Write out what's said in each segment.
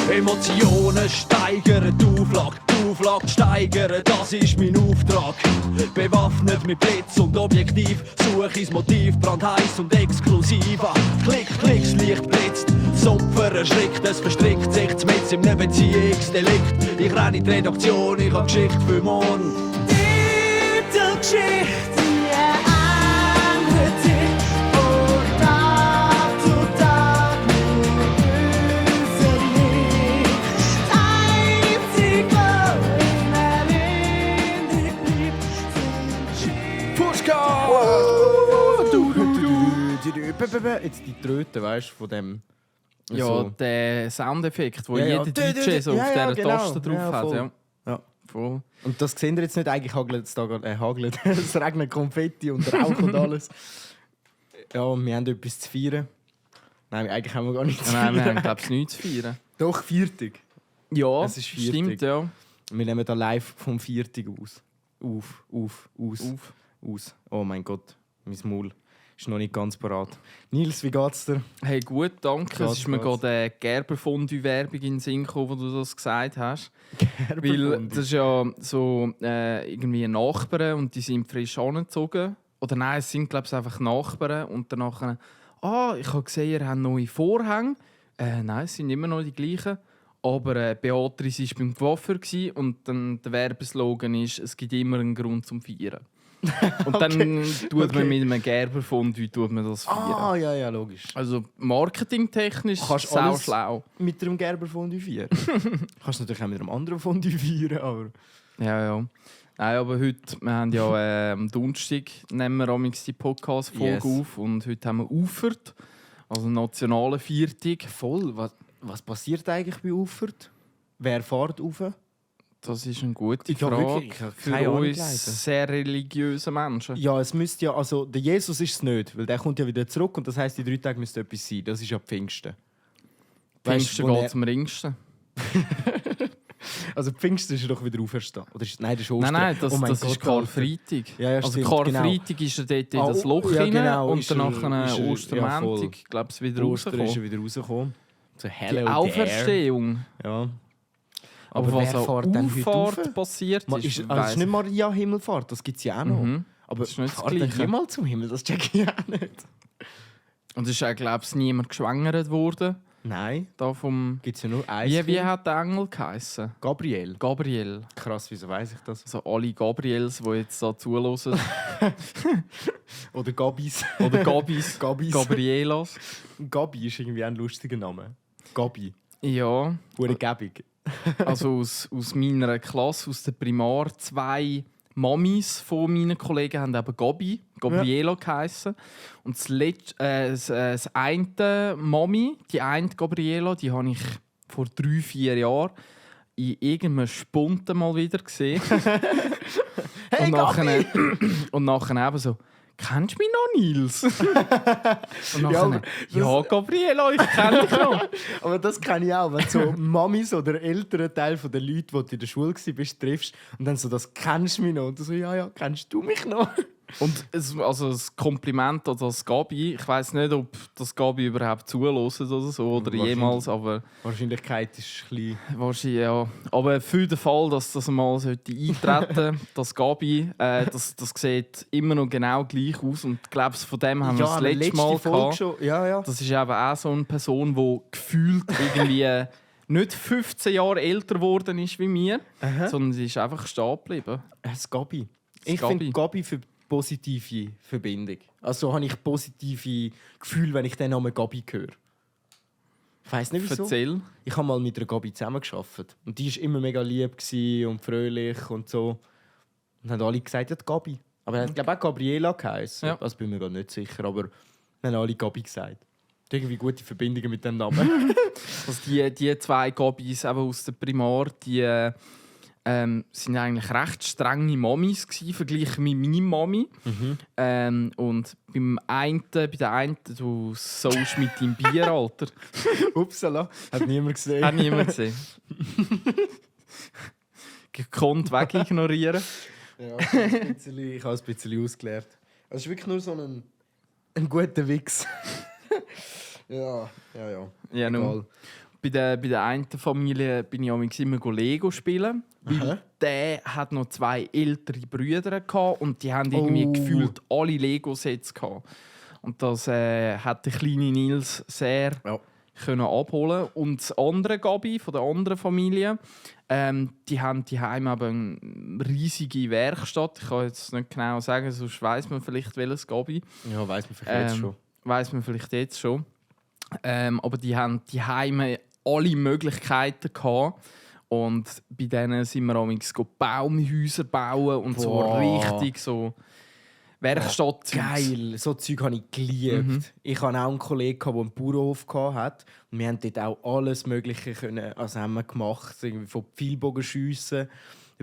Emotionen steigern, die Auflage steigern, das ist mein Auftrag. Bewaffnet mit Blitz und Objektiv, suche ins Motiv, brandheiß und exklusiv. Klick, das Licht blitzt, das Opfer erschrickt, es verstrickt sich mit in einem Beziehungsdelikt. Ich renne in die Redaktion, ich hab Geschichte für morgen. Titelgeschichte. Jetzt die Tröte, weißt du, von dem. Ja, so. der Soundeffekt, wo Ja, jeder DJ so auf dieser genau. Taste drauf hat. Voll. Ja. Ja. Voll. Und das seht ihr jetzt nicht, eigentlich hagelt es da hagelt. Es regnet Konfetti und Rauch und alles. Ja, wir haben etwas zu feiern. Nein, eigentlich haben wir gar nichts zu Nein, wir feiern. haben, glaube ich, nichts zu feiern. Doch, Viertig. Ja, Es ist Viertig. stimmt, ja. Wir nehmen da live vom Viertig aus. Aus. Oh mein Gott, mein Maul ist noch nicht ganz parat. Nils, wie geht's dir? Hey, gut, danke. Es ist mir Geht's. gerade eine Gerber-Fondue-Werbung in den Sinn gekommen, wo du das gesagt hast. Weil das ist ja so irgendwie Nachbarn und die sind frisch angezogen. Oder nein, es sind glaube ich einfach Nachbarn. Und danach, ich habe gesehen, ihr habt neue Vorhänge. Nein, es sind immer noch die gleichen. Aber Beatrice war beim Coiffeur und dann der Werbeslogan ist, es gibt immer einen Grund zum Feiern. Und dann tut man mit einem Gerber-Fondue das feiern. Ja, logisch. Also marketingtechnisch Kannst sau alles schlau. mit dem Gerber-Fondue feiern. Kannst natürlich auch mit einem anderen Fondue feiern, aber... Ja. Nein, aber heute, wir haben ja am Donnerstag nehmen wir amigs die Podcast-Folge auf und heute haben wir Ufert, also nationale Viertig. Voll. Was passiert eigentlich bei Ufert? Wer fährt rauf? Das ist eine gute Ich habe Frage wirklich keine für Ahnung, uns Leute. sehr religiöse Menschen. Ja, es müsste ja... Also, der Jesus ist es nicht, weil der kommt ja wieder zurück und das heisst, die 3 Tage müsste etwas sein. Das ist ja Pfingsten. Pfingsten wo geht zum ringsten. Also Pfingsten ist er doch wieder auferstanden. Oder nein, das ist Ostern. Nein, das, Oh mein das Gott, ist Karfreitag. Ja, Also stimmt, Karfreitag ist er dort in das Loch ja, rein genau, und ist er- danach ist er- Ostermäntig, ja, glaube ich, wieder Ostern ist er rausgekommen. wieder rausgekommen. So, Die hello there. Auferstehung. Ja. Aber was wer an fährt denn heute Auffahrt rauf? passiert Das ist, ist nicht Maria Himmelfahrt, das gibt es ja auch noch. Mhm. Aber Das ist nicht das fahrt dann Gleiche. niemand zum Himmel, das check ich auch nicht. Und es ist auch, glaube ich, niemand geschwängert worden. Nein, Da vom gibt es ja nur eins. wie hat der Engel geheißen? Gabriel. Gabriel. Krass, wieso weiss ich das? Also alle Gabriels, die jetzt da zuhören. Oder Gabis. Oder Gabis. Gabis. Gabrielas. Gabi ist irgendwie ein lustiger Name. Gabi. Ja. Hure gäbig. Also aus meiner Klasse, aus der Primar, 2 Mamis von meinen Kollegen haben eben Gabriela geheissen. Und das eine Mami, die eine Gabriela, die habe ich vor 3-4 Jahren in irgendeinem Spunten mal wieder gesehen. Hey, und nachher eben so, kennst du mich noch, Nils? Und nachher, aber ja, Gabriela, ich kenne dich noch. Aber das kenne ich auch, wenn du so Mamis oder älteren Teil der Leute, die du in der Schule warst, triffst und dann so, das kennst du mich noch. Und du so, ja, kennst du mich noch? Und das Kompliment an das Gabi, ich weiss nicht, ob das Gabi überhaupt zuhört oder so, oder Wahrscheinlich. jemals, aber Die Wahrscheinlichkeit ist klein. wahrscheinlich ja. Aber für den Fall, dass das mal eintreten sollte, das Gabi, das sieht immer noch genau gleich aus und ich glaube, von dem haben wir das letzte Mal gehabt. schon. Ja. Das ist eben auch so eine Person, die gefühlt irgendwie nicht 15 Jahre älter geworden ist wie wir, sondern sie ist einfach stehen geblieben. Das Gabi. Das Ich Gabi. finde Gabi für positive Verbindung. Also habe ich positive Gefühle, wenn ich den Namen Gabi höre. Ich weiss nicht wieso. Erzähl. Ich habe mal mit einer Gabi zusammengearbeitet. Und die war immer mega lieb und fröhlich und so. Und haben alle gesagt, ja, die Gabi. Aber er hat, glaube ich, auch Gabriela geheißen. Ja. Das bin mir gerade nicht sicher. Aber haben alle Gabi gesagt. Irgendwie gute Verbindungen mit dem Namen. Also die 2 Gabis eben aus der Primar, die sind eigentlich recht strenge Mamis gsi, verglichen mit meiner Mami. Und bei der einen, du saust mit deinem Bier, Alter. Upsala, hat niemand gesehen. Hat niemand gesehen. gekonnt wegignorieren. Ja, ich habe es ein bisschen ausgelernt. Es ist wirklich nur so ein guter Wix. ja. Ja, nun. Bei der einen Familie bin ich amigs immer Lego spielen. Weil der hat noch 2 ältere Brüder gehabt und die haben irgendwie gefühlt alle Lego-Sets gehabt. Und das hat der kleine Nils sehr können abholen. Und das andere Gabi von der anderen Familie, die haben daheim eine riesige Werkstatt. Ich kann jetzt nicht genau sagen, sonst weiss man vielleicht welches Gabi. Ja, weiss man vielleicht jetzt schon. Weiss man vielleicht jetzt schon. Aber die haben daheim alle Möglichkeiten gehabt. Und bei denen sind wir amigs Baumhäuser bauen und so richtig so Werkstatt. Geil, so Zeug habe ich geliebt. Ich hatte auch einen Kollegen, der einen Bauernhof hatte. Und wir haben dort auch alles Mögliche haben wir gemacht. Irgendwie von Pfeilbogenschiessen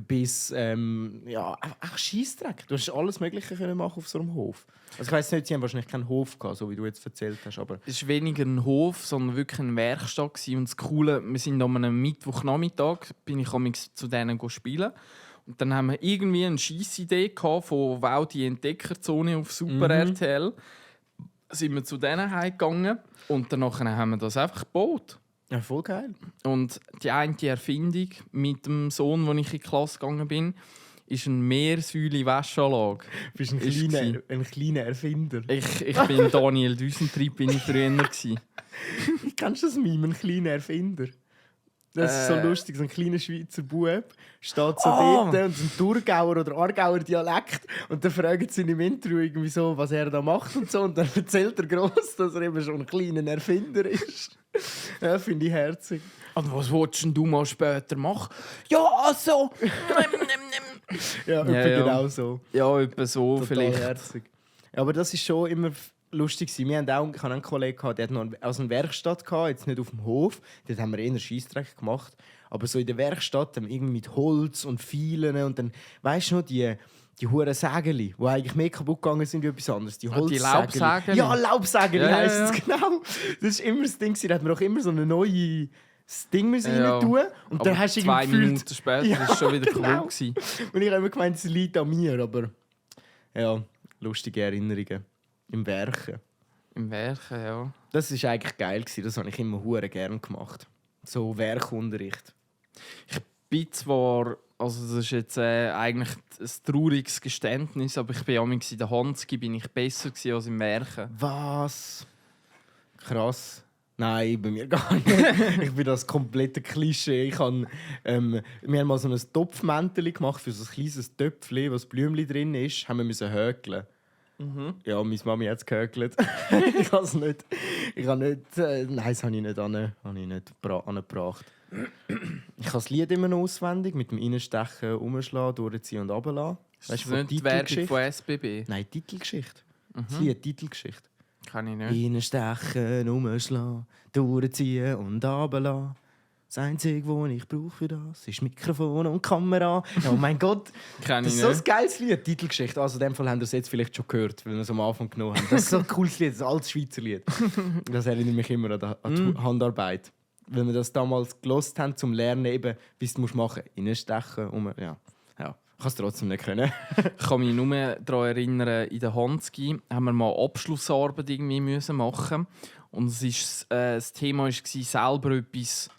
bis auch Scheissdreck. Du hast alles Mögliche können machen auf so einem Hof. Also ich weiss nicht, sie haben wahrscheinlich keinen Hof gehabt, so wie du jetzt erzählt hast. Aber es war weniger ein Hof, sondern wirklich eine Werkstatt gewesen. Und das Coole, wir sind am einem Mittwochnachmittag bin ich zu denen spielen. Und dann haben wir irgendwie eine Scheissidee von «Wow, die Entdeckerzone» auf Super RTL. Sind wir zu denen heimgegangen und danach haben wir das einfach gebaut. ja, voll geil. Und die eine Erfindung mit dem Sohn, als ich in die Klasse gegangen bin, ist eine Meersäule-Wäscheanlage. Du bist ein kleiner Erfinder. Ich bin Daniel Düsentrieb, bin ich früher gewesen. Kennst du das Meme, ein kleiner Erfinder? Das ist so lustig, so ein kleiner Schweizer Bub steht so dort und so ein Thurgauer oder Aargauer Dialekt und dann fragen sie ihn im Interview irgendwie so, was er da macht und so und dann erzählt er gross, dass er eben schon ein kleiner Erfinder ist. Ja, finde ich herzig. Und was willst du mal später machen? Ja, also... Ja, genau so. Ja, etwa so Total vielleicht. Herzig. Ja, aber das ist schon immer lustig. Wir hatten auch einen Kollegen, der hat noch eine Werkstatt gehabt, jetzt nicht auf dem Hof. Dort haben wir eher Scheissdreck gemacht. Aber so in der Werkstatt irgendwie mit Holz und Pfeilen und dann, weißt du noch, die huren Sägeli, die eigentlich mehr kaputt gegangen sind wie etwas anderes. Die Laubsägeli. Ja, Laubsägeli heisst es, ja. genau. Das war immer das Ding. Da hat man auch immer so eine neue... das Ding rein tun und aber dann hast du 2 irgendwie gefühlt... Minuten später war es schon wieder kaputt gewesen. Und ich habe immer gemeint, es liegt an mir, aber... Ja, lustige Erinnerungen. Im Werken. Im Werken, ja. Das war eigentlich geil, das habe ich immer hure gerne gemacht. So Werkunterricht. Ich bin zwar... Also das ist jetzt eigentlich ein trauriges Geständnis, aber ich bin amigs in der Hanski bin ich besser gewesen als im Werken. Was? Krass. Nein, bei mir gar nicht. Ich bin das komplette Klischee. Wir haben mal so ein Topfmäntel gemacht für so ein kleines Töpfchen, wo das Blümchen drin ist. Haben wir häkeln. Ja, meine Mami hat es gehökelt. Ich habe es nicht. Nein, das habe ich nicht angebracht. Ich habe das Lied immer noch auswendig, mit dem Reinstechen, umschlagen, durchziehen und runterlassen. Ist das nicht die Werbung von SBB? Nein, Titelgeschichte. Das Lied, Titelgeschichte. Kann ich nicht. Reinstechen, umschlagen, durchziehen und runterlassen. Das Einzige, was ich brauche für das, ist Mikrofon und Kamera. Oh mein Gott, das ist so ein geiles Lied, Titelgeschichte. Also in dem Fall haben wir es jetzt vielleicht schon gehört, weil wir es am Anfang genommen haben. Das ist so ein cooles Lied, das ist ein altes Schweizer Lied. Das erinnert mich immer an die Handarbeit. Wenn wir das damals gelernt haben, zum Lernen, eben, wie du es machen musst. Reinstechen, ja. Ich kann es trotzdem nicht können. Ich kann mich nur daran erinnern, in der Hanski haben wir mal Abschlussarbeit irgendwie machen. Und das Thema war selber etwas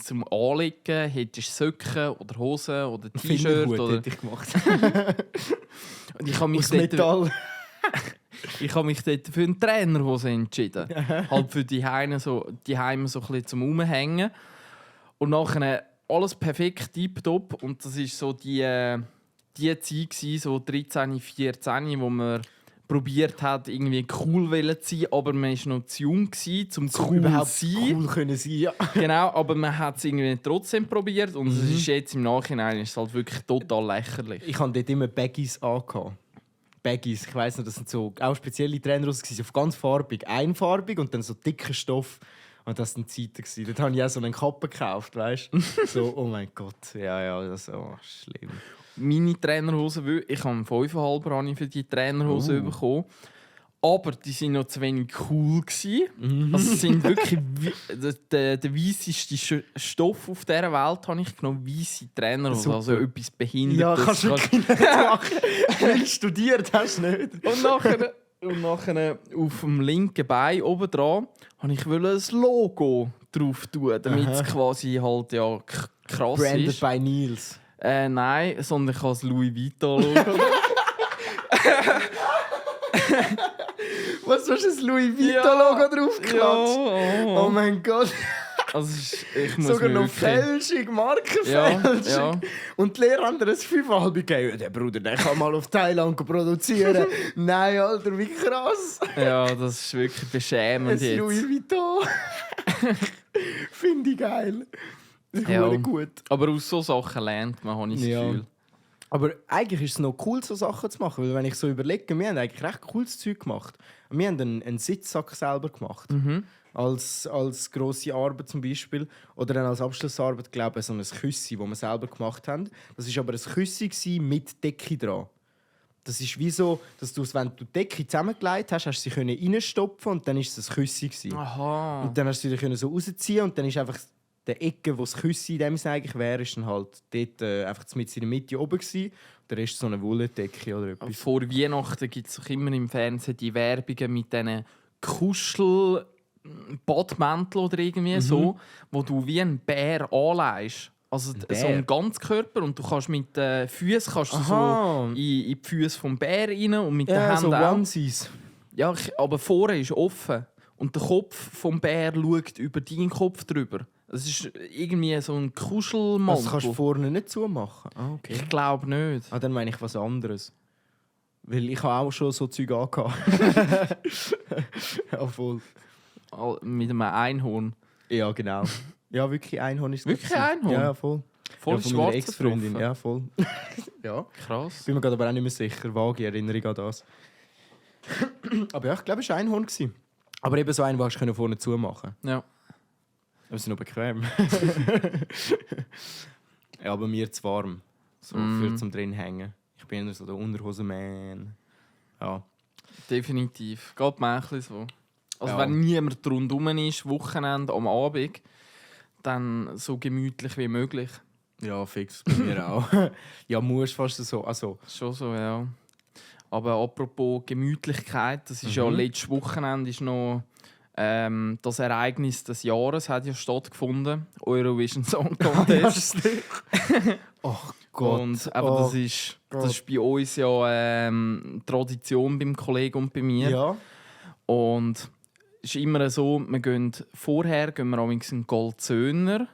zum Anlegen. Hättest du Socken oder Hosen oder T-Shirt oder... hätte ich gemacht. Und ich habe mich aus Metall. Ich habe mich dort für eine Trainerhose entschieden. Halt für die Heime so ein bisschen zum Umhängen. Und nachher alles perfekt, tipptopp. Und das war so die Zeit, so 13, 14, wo man probiert hat, irgendwie cool zu sein, aber man war noch zu jung, um cool überhaupt zu sein. Cool können sein, ja. Genau, aber man hat es irgendwie trotzdem probiert. Und es ist jetzt im Nachhinein ist es halt wirklich total lächerlich. Ich hatte dort immer Baggies angehabt. Baggies, ich weiss noch, das sind so auch spezielle Trainerhosen, auf ganz farbig, einfarbig und dann so dicker Stoff. Und das waren Zeiten. Dort habe ich auch so einen Kappe gekauft, weißt du? So, oh mein Gott, ja, das ist schlimm. Meine Trainerhose, ich habe einen 5,5 für die Trainerhose bekommen. Aber die waren noch zu wenig cool gewesen. Also es sind wirklich der weisseste Stoff auf dieser Welt, habe ich genommen. Weisse Trainer, also etwas Behindertes. Ja, kannst du wirklich nicht machen. Weil du studiert hast nicht. Und nachher auf dem linken Bein oben dran wollte ich ein Logo drauf tun, damit es quasi halt ja krass Branded ist. by Niels. Nein, sondern ich habe das Louis Vuitton-Logo. Was hast du das Louis Vuitton-Logo draufgeklatscht? Ja, Oh mein Gott. Also ich muss Sogar mir noch wirklich... Fälschung, Markenfälschung. Ja. Und die Lehrer haben dir ein 5,5 gegeben. Der Bruder, der kann mal auf Thailand produzieren. Nein, Alter, wie krass. Ja, das ist wirklich beschämend Ein jetzt. Louis Vuitton. Finde ich geil. Das ist Ja. gut. Aber aus so Sachen lernt man, habe ich das Ja. Gefühl. Aber eigentlich ist es noch cool, so Sachen zu machen. Weil wenn ich so überlege, wir haben eigentlich recht cooles Zeug gemacht. Wir haben einen Sitzsack selber gemacht. Als grosse Arbeit zum Beispiel. Oder dann als Abschlussarbeit, glaube ich, so ein Küssi, das wir selber gemacht haben. Das war aber ein Küssi mit Decke dran. Das ist wie so, dass du, wenn du die Decke zusammengelegt hast, hast du sie reinstopfen und dann war es ein Küssi gewesen. Aha. Und dann hast du sie so rausziehen und dann ist einfach der Ecke, wo das Küssi in dem Sinne eigentlich wäre, ist dann halt dort einfach mit in der Mitte oben gewesen. Der Rest so eine Wolldecke oder etwas. Vor Weihnachten gibt es immer im Fernsehen die Werbungen mit diesen Kuschel-Badmäntel oder irgendwie so, wo du wie ein Bär anlegst. Also so ein Ganzkörper und du kannst mit den Füßen so in die Füße vom Bär rein und mit den Ja, Händen so auch. Onesies. Ja, aber vorne ist offen und der Kopf vom Bär schaut über deinen Kopf drüber. Es ist irgendwie so ein Kuschelmantel. Das kannst du vorne nicht zumachen? Ah, okay. Ich glaube nicht. Dann meine ich was anderes. Weil ich habe auch schon so Zeug angehabt. Ja, voll. Mit einem Einhorn. Ja, genau. Ja, wirklich Einhorn ist es. Wirklich gewesen. Einhorn? Ja, voll. Voll Ja, von meiner schwarz Ex-Freundin. getroffen. Ja, voll. Ja. Krass. Bin mir gerade aber auch nicht mehr sicher. Vage Erinnerung an das. Aber ja, ich glaube, es war ein Einhorn. Aber eben so einen, den du vorne zumachen. Ja. Aber es ist noch bequem. Ja, aber mir zu warm. So für zum drin hängen. Ich bin eher so der Unterhosen-Man. Ja. Definitiv. Geht mir ein bisschen so. Also Ja. wenn niemand rundherum ist, Wochenende am Abend, dann so gemütlich wie möglich. Ja, fix. Bei mir auch. Ja, muss fast so. Also, Schon so, ja. Aber apropos Gemütlichkeit, das ist ja letztes Wochenende ist noch das Ereignis des Jahres hat ja stattgefunden, Eurovision Song Contest. ach Gott. Und, aber das ist bei uns ja Tradition beim Kollegen und bei mir. Ja. Und es ist immer so, vorher gehen wir einen Goldzöner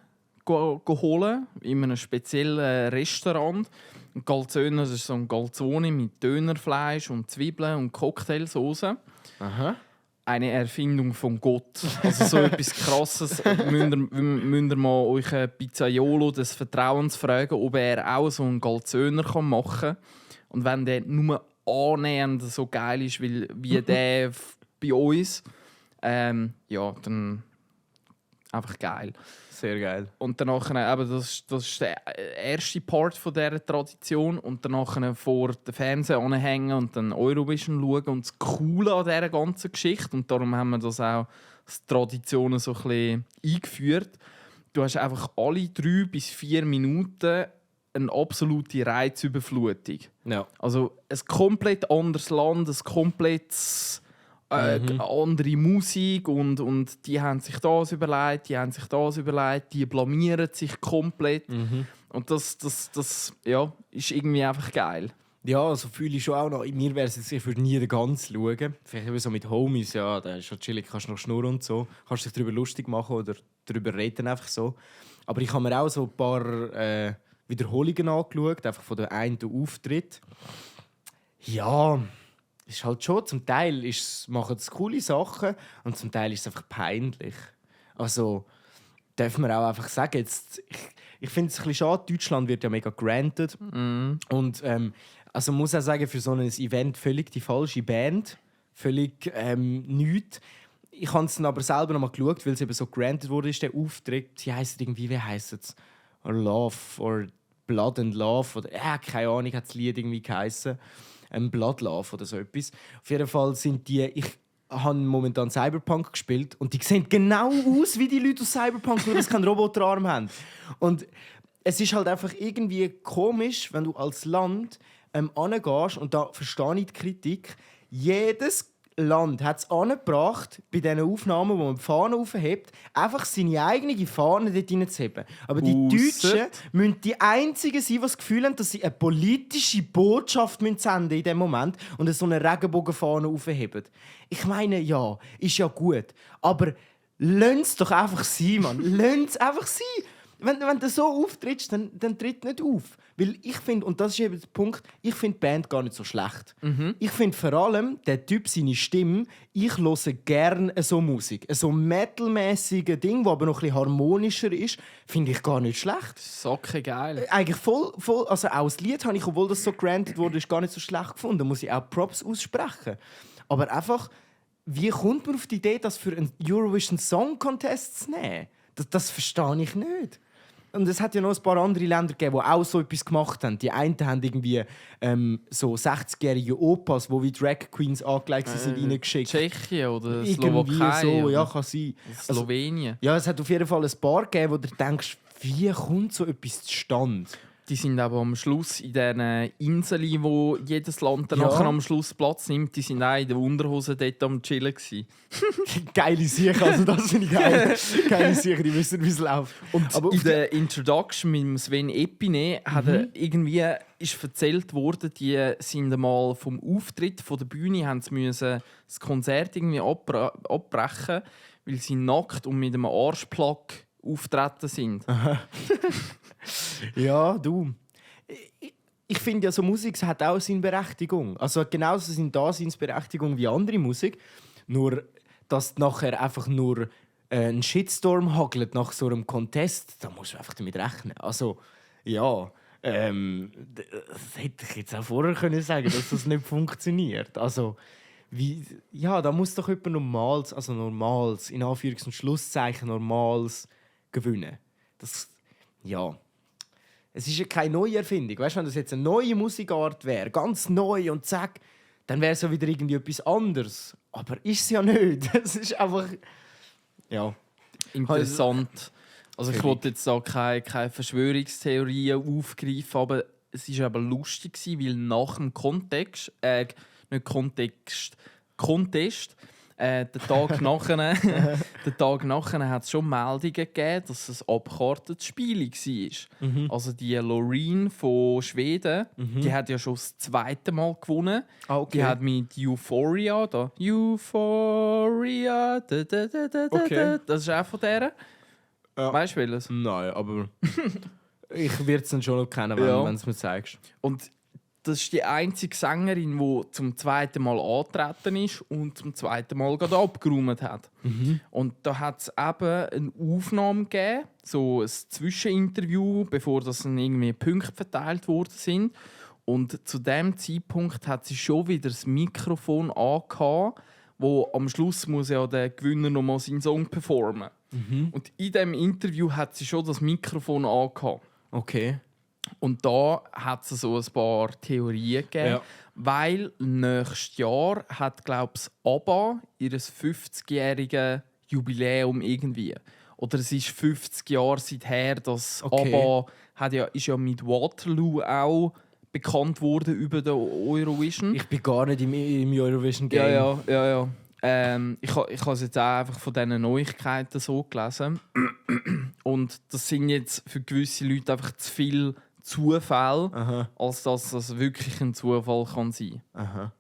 holen, in einem speziellen Restaurant. Ein Goldzöner ist so ein Golzone mit Dönerfleisch und Zwiebeln und Cocktailsauce. Aha. Eine Erfindung von Gott. Also so etwas Krasses. Müsst ihr mal euren Pizzaiolo des Vertrauens fragen, ob er auch so einen Goldzöner machen kann. Und wenn der nur annähernd so geil ist wie der bei uns, ja, dann einfach geil. Sehr geil. Und danach, eben, das ist der erste Part von dieser Tradition. Und danach vor den Fernseher anhängen und dann Eurovision schauen. Und das Coole an dieser ganzen Geschichte, und darum haben wir das auch als Traditionen so ein bisschen eingeführt, du hast einfach alle 3 bis 4 Minuten eine absolute Reizüberflutung. Ja. Also ein komplett anderes Land, ein komplett andere Musik und die haben sich das überlegt, die blamieren sich komplett. Und das ja, ist irgendwie einfach geil. Ja, also fühle ich schon auch noch. Mir wäre es jetzt, ich würde nie den ganz schauen. Vielleicht eben so mit Homies, ja, da ist schon chillig, kannst noch schnurren und so. Kannst dich darüber lustig machen oder darüber reden, einfach so. Aber ich habe mir auch so ein paar Wiederholungen angeschaut, einfach von der einen Auftritt. Ja, ist halt schon, zum Teil machen es coole Sachen und zum Teil ist es einfach peinlich. Also, darf man auch einfach sagen, jetzt, ich finde es ein bisschen schade, Deutschland wird ja mega granted. Und also muss auch sagen, für so ein Event völlig die falsche Band. Völlig nichts. Ich habe es dann aber selber noch mal geschaut, weil es eben so granted wurde, ist der Auftritt. Sie heisst irgendwie, wie heisst es? Love or Blood and Love oder keine Ahnung, hat das Lied irgendwie geheißen. Bloodlove oder so etwas. Auf jeden Fall sind die... Ich habe momentan Cyberpunk gespielt und die sehen genau aus wie die Leute aus Cyberpunk, nur dass sie keinen Roboterarm haben. Und es ist halt einfach irgendwie komisch, wenn du als Land angehst, und da verstehe ich die Kritik, jedes Land hat es angebracht, bei diesen Aufnahmen, wo man die Fahne aufhebt, einfach seine eigene Fahne dort reinzuheben. Aber die Deutschen müssen die Einzigen sein, die das Gefühl haben, dass sie eine politische Botschaft senden in dem Moment und so eine Regenbogenfahne aufheben. Ich meine, ja, ist ja gut. Aber lass es doch einfach sein, Mann. Lass es einfach sein. Wenn du so auftrittst, dann tritt nicht auf. Weil ich finde, und das ist eben der Punkt, ich finde die Band gar nicht so schlecht. Ich finde vor allem, der Typ, seine Stimme, ich höre gerne so Musik. So metalmäßige Ding, das aber noch ein bisschen harmonischer ist, finde ich gar nicht schlecht. Socke geil. Eigentlich voll, also auch das Lied habe ich, obwohl das so granted wurde, ist gar nicht so schlecht gefunden. Da muss ich auch Props aussprechen. Aber einfach, wie kommt man auf die Idee, das für einen Eurovision Song Contest zu nehmen? Das verstehe ich nicht. Und es hat ja noch ein paar andere Länder gegeben, die auch so etwas gemacht haben. Die einen haben irgendwie so 60-jährige Opas, die wie Drag Queens angelegt sind, reingeschickt. Tschechien oder Irgendwie Slowakei. so, oder ja, kann sein. Slowenien. Ja, es hat auf jeden Fall ein paar gegeben, wo du denkst, wie kommt so etwas zustande? Die sind aber am Schluss in diesen Inseln, wo jedes Land dann nachher am Schluss Platz nimmt, die sind auch in der Unterhose dort am Chillen gewesen. Geile Sache, also das finde ich geil. Geile Sache, die wissen, wie es läuft. Aber in der Introduction mit dem Sven Epine hat irgendwie ist erzählt worden, die sind einmal vom Auftritt von der Bühne haben sie müssen das Konzert irgendwie abbrechen, weil sie nackt und mit einem Arschplug auftreten sind. Ja, du. Ich finde ja, so Musik hat auch seine Berechtigung. Also genauso seine Daseinsberechtigung wie andere Musik. Nur, dass nachher einfach nur ein Shitstorm hagelt nach so einem Contest, da musst du einfach damit rechnen. Also, ja. Das hätte ich jetzt auch vorher können sagen, dass das nicht funktioniert. Also, da muss doch jemand normales, in Anführungs- und Schlusszeichen, normales gewinnen. Ja. Es ist ja keine neue Erfindung. Weißt, wenn das jetzt eine neue Musikart wäre, ganz neu und zack, dann wäre es ja wieder irgendwie etwas anderes. Aber ist es ja nicht. Es ist einfach... Ja. Interessant. Also ich wollte jetzt da keine Verschwörungstheorien aufgreifen, aber es war aber lustig, weil nach dem Contest, den Tag nachher hat es schon Meldungen gegeben, dass es ein abgekartetes Spiel war. Also die Loreen von Schweden, die hat ja schon das zweite Mal gewonnen. Okay. Die hat mit Euphoria, Okay. Das ist auch von der. Ja. Weißt du welches? Nein, aber ich werde es dann schon noch kennen, wenn du es mir zeigst. Und das ist die einzige Sängerin, die zum zweiten Mal angetreten ist und zum zweiten Mal gerade abgeräumt hat. Und da hat es eben eine Aufnahme gegeben, so ein Zwischeninterview, bevor das dann irgendwie Punkte verteilt worden sind. Und zu dem Zeitpunkt hat sie schon wieder das Mikrofon angehabt, wo am Schluss muss ja der Gewinner noch mal seinen Song performen. Und in diesem Interview hat sie schon das Mikrofon angehabt. Okay. Und da hat es so ein paar Theorien gegeben, weil nächstes Jahr hat, glaube ich, ABBA ihr 50-jähriges Jubiläum irgendwie. Oder es ist 50 Jahre seither, dass ABBA ist ja mit Waterloo auch bekannt wurde über den Eurovision. Ich bin gar nicht im Eurovision-Game. Ja. Ich habe es jetzt auch einfach von diesen Neuigkeiten so gelesen. Und das sind jetzt für gewisse Leute einfach zu viel Zufälle, als dass das wirklich ein Zufall kann sein kann. Aha.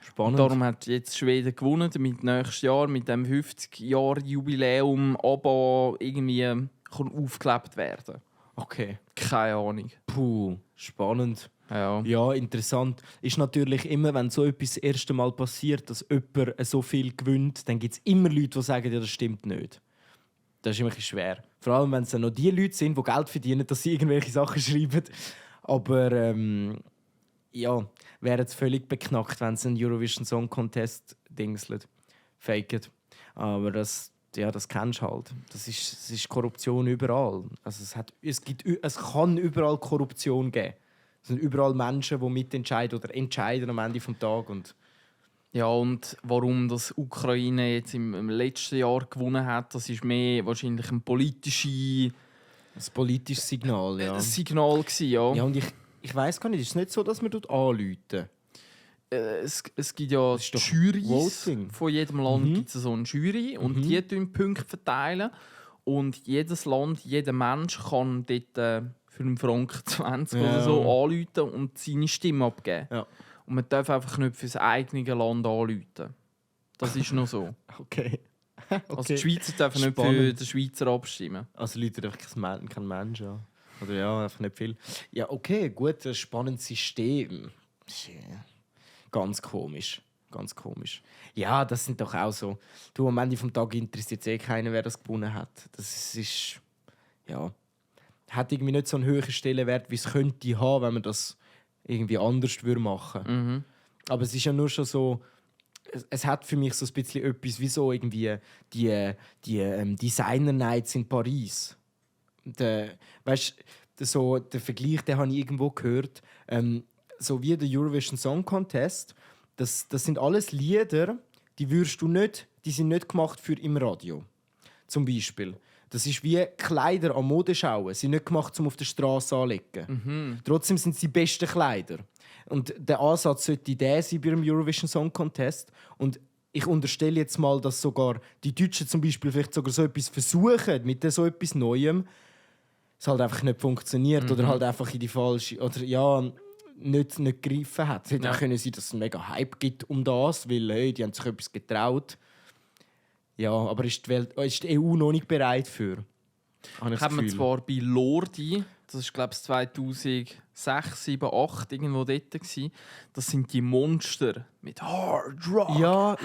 Spannend. Darum hat jetzt Schweden gewonnen, damit nächstes Jahr mit dem 50-Jahr-Jubiläum aber irgendwie kann aufgelebt werden. Okay. Keine Ahnung. Puh, spannend. Ja. Ja, interessant. Ist natürlich immer, wenn so etwas das erste Mal passiert, dass jemand so viel gewinnt, dann gibt es immer Leute, die sagen, ja, das stimmt nicht. Das ist immer ein bisschen schwer. Vor allem, wenn es dann noch die Leute sind, die Geld verdienen, dass sie irgendwelche Sachen schreiben. Aber wäre es völlig beknackt, wenn es einen Eurovision Song Contest dingselt. Faket. Aber das kennst du halt. Es ist Korruption überall. Also es kann überall Korruption geben. Es sind überall Menschen, die mitentscheiden oder entscheiden am Ende des Tages. Und Ja, und warum das Ukraine jetzt im letzten Jahr gewonnen hat, das ist mehr wahrscheinlich ein politisches politisches Signal, ja. Signal gewesen, ja. Ja, und ich weiss gar nicht, ist es nicht so, dass wir dort anrufen? Es gibt ja ist doch Juries. Voting. Von jedem Land gibt es so eine Jury und die tun Punkte verteilen. Und jedes Land, jeder Mensch kann dort für einen Franken 20 oder so anrufen und seine Stimme abgeben. Ja. Und man darf einfach nicht für das eigene Land anrufen. Das ist noch so. Okay. Also die Schweizer dürfen nicht für Spannend. den Schweizer abstimmen. Also Leute einfach kein Mensch, ja. Oder ja, einfach nicht viel. Ja, okay, gut, ein spannendes System. Ganz komisch. Ganz komisch. Ja, das sind doch auch so. Du, am Ende des Tages interessiert es keiner, wer das gewonnen hat. Das ist. Ja. Hat irgendwie nicht so einen höheren Stellenwert, wie es könnte haben, wenn man das irgendwie anders machen würde. Aber es ist ja nur schon so. Es hat für mich so ein bisschen etwas wie so irgendwie die Designer Nights in Paris. Weißt du, so, der Vergleich, den habe ich irgendwo gehört. So wie der Eurovision Song Contest. Das sind alles Lieder, die sind nicht gemacht für im Radio. Zum Beispiel. Das ist wie Kleider an Modeschauen. Sie sind nicht gemacht, um auf der Straße anzulegen. Trotzdem sind es die besten Kleider. Und der Ansatz sollte der sein bei dem Eurovision Song Contest. Und ich unterstelle jetzt mal, dass sogar die Deutschen zum Beispiel vielleicht sogar so etwas versuchen, mit so etwas Neuem, es halt einfach nicht funktioniert oder halt einfach in die falsche oder ja nicht gegriffen hat. Es hätte auch können sein, dass es einen mega Hype gibt um das, weil hey, die haben sich etwas getraut. Ja, aber ist die EU noch nicht bereit für? Haben wir zwar bei Lordi, das ist glaube ich 2006, 2007, 2008 irgendwo dort gewesen. Das sind die Monster mit Hard Rock. Ja,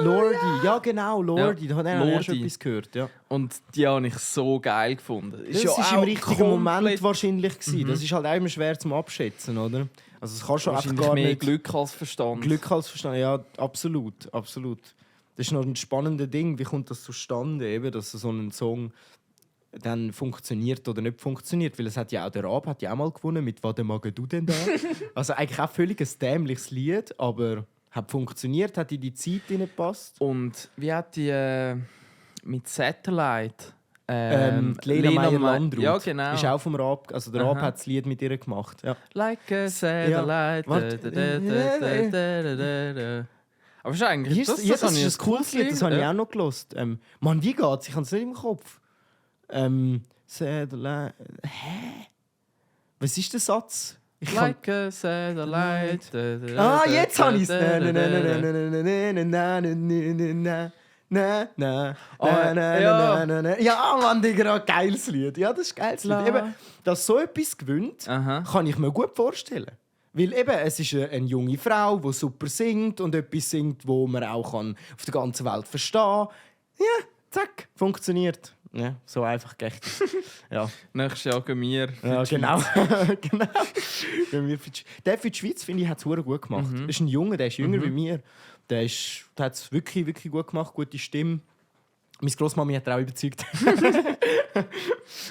Lordi. Ja, genau, Lordi. Da habe ich auch schon etwas gehört. Ja. Und die habe ich so geil gefunden. Das war im richtigen Moment wahrscheinlich. Das ist halt auch immer schwer zum Abschätzen, oder? Also es kann schon einfach gar mehr nicht... Glück als Verstand. Glück als Verstand, ja, absolut. Das ist noch ein spannendes Ding. Wie kommt das zustande, eben, dass so ein Song dann funktioniert oder nicht funktioniert? Weil es hat ja auch der Raab hat ja auch mal gewonnen mit «Was magst du denn da?» Also eigentlich auch völlig ein dämliches Lied, aber hat funktioniert, hat in die Zeit hineingepasst. Und wie hat die mit Satellite... Lena Meyer-Landrut. Ja, genau. Ist auch vom Raab. Also der Raab hat das Lied mit ihr gemacht. Ja. Like a Satellite. Aber ist eigentlich... Das ist ein cooles Lied, das habe ich auch noch gehört. Mann, wie geht's? Ich habe es nicht im Kopf. Satellite... Hä? Was ist der Satz? Like a Satellite. Jetzt habe ich es! Ja, Mann, Digga, geiles Lied. Ja, das ist ein geiles Lied. Eben, dass so etwas gewinnt, kann ich mir gut vorstellen. Weil eben, es ist eine junge Frau, die super singt und etwas singt, wo man auch auf der ganzen Welt verstehen kann. Ja, zack, funktioniert. Ja, so einfach geht es. Ja. Nächstes Jahr gehen wir. Ja, genau. Der für die Schweiz, finde ich, hat es gut gemacht. Das ist ein Junge, der ist jünger wie mir. Der hat es wirklich, wirklich gut gemacht, gute Stimme. Meine Grossmami hat er auch überzeugt.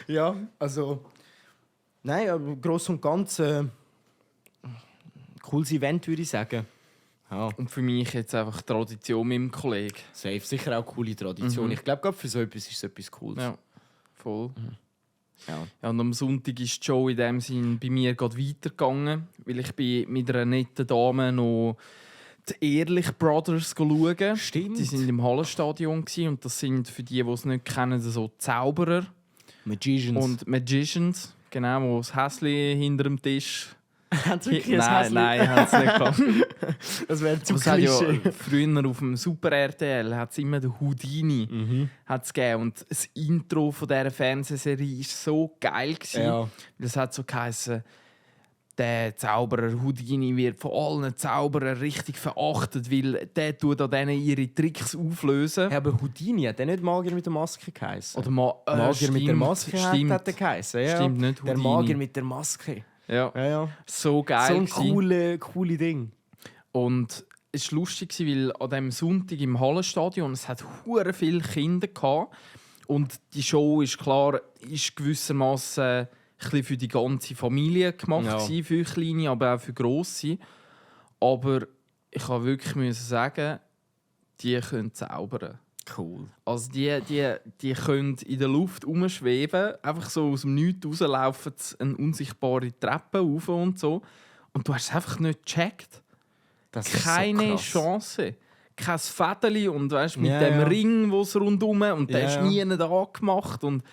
Ja, also... Nein, aber gross und ganz... cooles Event, würde ich sagen. Ja. Und für mich jetzt einfach Tradition mit dem Kollegen. Safe, sicher auch eine coole Tradition. Ich glaube, für so etwas ist es etwas Cooles. Ja, voll. Ja. Ja, und am Sonntag ist die Show in dem Sinn bei mir gerade weitergegangen, weil ich bin mit einer netten Dame noch die Ehrlich Brothers schauen. Stimmt. Die waren im Hallenstadion und das sind, für die es nicht kennen, so Zauberer. Magicians. Und Magicians, genau, wo das Häschen hinter dem Tisch... Hat's wirklich ein Häschen? Nein, hat es nicht gehabt. Das wäre zu Klischee. Klischee. Früher auf dem Super RTL hat es immer den Houdini hat's gegeben. Und das Intro von dieser Fernsehserie war so geil. Ja. Das hat so geheißen, der Zauberer Houdini wird von allen Zauberern richtig verachtet, weil der tut an denen ihre Tricks auflösen. Ja, aber Houdini hat der nicht Magier mit der Maske geheißen? Oder Magier mit der Maske stimmt. hat er geheißen. Ja. Stimmt, nicht Der Houdini. Magier mit der Maske. Ja. So geil. So ein coole Ding. Und es war lustig, weil an diesem Sonntag im Hallenstadion es hat hure viele Kinder gehabt. Und die Show ist klar, ist gewissermaßen bisschen für die ganze Familie gemacht gewesen, für Kleine, aber auch für Grosse. Aber ich kann wirklich müssen sagen, die können zaubern. Cool. Also die können in der Luft herumschweben, einfach so aus dem Nichts rauslaufen eine unsichtbare Treppe rauf und so. Und du hast es einfach nicht gecheckt. Das ist Keine so Chance. Kein Fädeli und weißt, mit dem Ring, wo es rundum und der ist nie angemacht. Und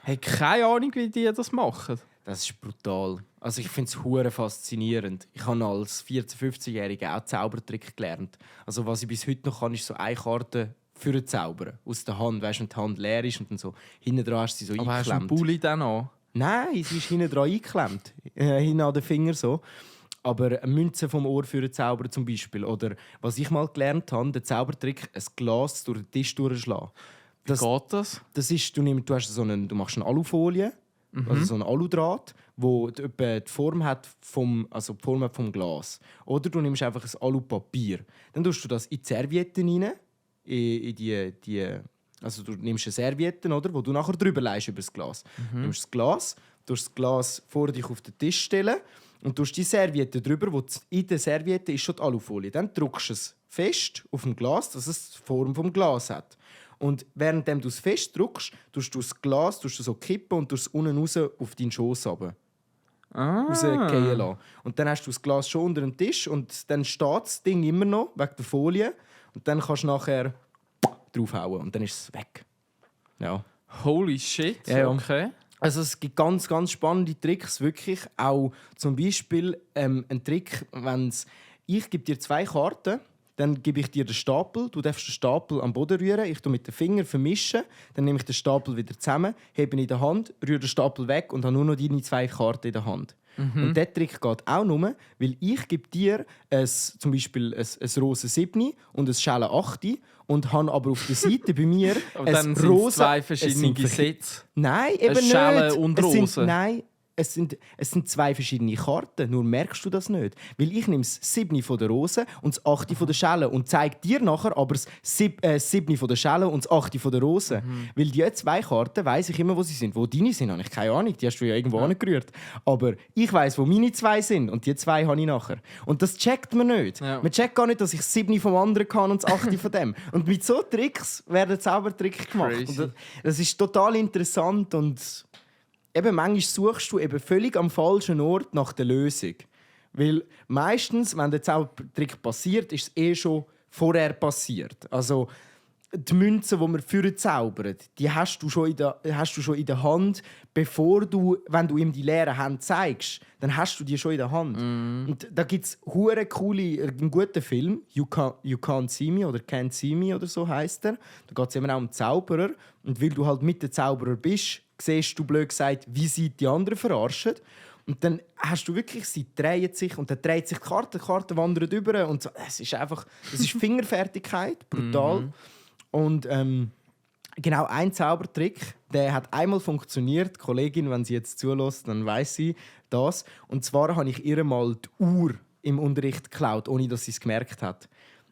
hey, keine Ahnung, wie die das machen. Das ist brutal. Also ich finde es hure faszinierend. Ich habe als 14-, 15-Jähriger auch Zaubertrick gelernt. Also was ich bis heute noch kann, ist so eine Karte für ein Zaubern aus der Hand, weißt, wenn die Hand leer ist und dann so hinten dran hast du sie so aber eingeklemmt. Hast du einen Pulli dann an? Nein, sie ist hinten dran eingeklemmt, hinten an den Finger so. Aber eine Münze vom Ohr für einen Zauber zum Beispiel. Oder was ich mal gelernt habe, der Zaubertrick, ein Glas durch den Tisch durchschlagen. Wie geht das? Das ist, du machst eine Alufolie, also so einen Aludraht, wo die Form hat vom Glas. Oder du nimmst einfach ein Alupapier. Dann tust du das in die Servietten rein, also du nimmst eine Serviette, oder, wo du nachher drüber legst über das Glas. Du nimmst das Glas vor dich auf den Tisch stellen und tust die Serviette drüber, wo in der Serviette ist schon die Alufolie. Dann drückst du es fest auf dem Glas, dass es die Form vom Glas hat. Und während du es fest drückst, tust du das Glas so kippen und tust es unten raus auf deinen Schoss runter. Rausgehen lassen. Und dann hast du das Glas schon unter dem Tisch und dann steht das Ding immer noch wegen der Folie. Und dann kannst du nachher draufhauen und dann ist es weg. Ja. Holy shit, okay. Also es gibt ganz, ganz spannende Tricks, wirklich. Auch zum Beispiel ein Trick, ich gebe dir 2 Karten, dann gebe ich dir den Stapel, du darfst den Stapel am Boden rühren, ich tue mit den Fingern vermischen, dann nehme ich den Stapel wieder zusammen, hebe ihn in der Hand, rühre den Stapel weg und habe nur noch deine 2 Karten in der Hand. Und dieser Trick geht auch nur, weil ich gebe dir zum Beispiel ein roses 7 und ein schelle 8 und habe aber auf der Seite bei mir aber dann sind es 2 verschiedene Gesetze. Nein, eben nicht. Schelle und Rose. Es sind 2 verschiedene Karten, nur merkst du das nicht. Weil ich nehme das 7 von der Rose und das 8 von der Schelle und zeige dir nachher aber das 7 von der Schelle und das 8 von der Rose. Weil die 2 Karten weiss ich immer, wo sie sind. Wo deine sind, habe ich keine Ahnung, die hast du ja irgendwo angerührt. Aber ich weiss, wo meine 2 sind und die 2 habe ich nachher. Und das checkt man nicht. Ja. Man checkt gar nicht, dass ich das 7 vom anderen kann und das 8 von dem. Und mit so Tricks werden Zaubertricks gemacht. Und das ist total interessant und eben manchmal suchst du eben völlig am falschen Ort nach der Lösung. Weil meistens, wenn der Zaubertrick passiert, ist es schon vorher passiert. Also die Münzen, die wir für zaubern, die hast du schon in der Hand, wenn du ihm die leeren Hände zeigst, dann hast du die schon in der Hand. Und da gibt es einen guten Film, You Can't See Me oder Can't See Me oder so heisst er. Da geht es immer auch um Zauberer. Und weil du halt mit dem Zauberer bist, siehst du blöd gesagt, wie sie die anderen verarschen. Und dann hast du wirklich, sie drehen sich und dann dreht sich die Karte wandert über. Und so. Es ist Fingerfertigkeit, brutal. Und genau ein Zaubertrick, der hat einmal funktioniert. Die Kollegin, wenn sie jetzt zulässt, dann weiss sie das. Und zwar habe ich ihr mal die Uhr im Unterricht geklaut, ohne dass sie es gemerkt hat.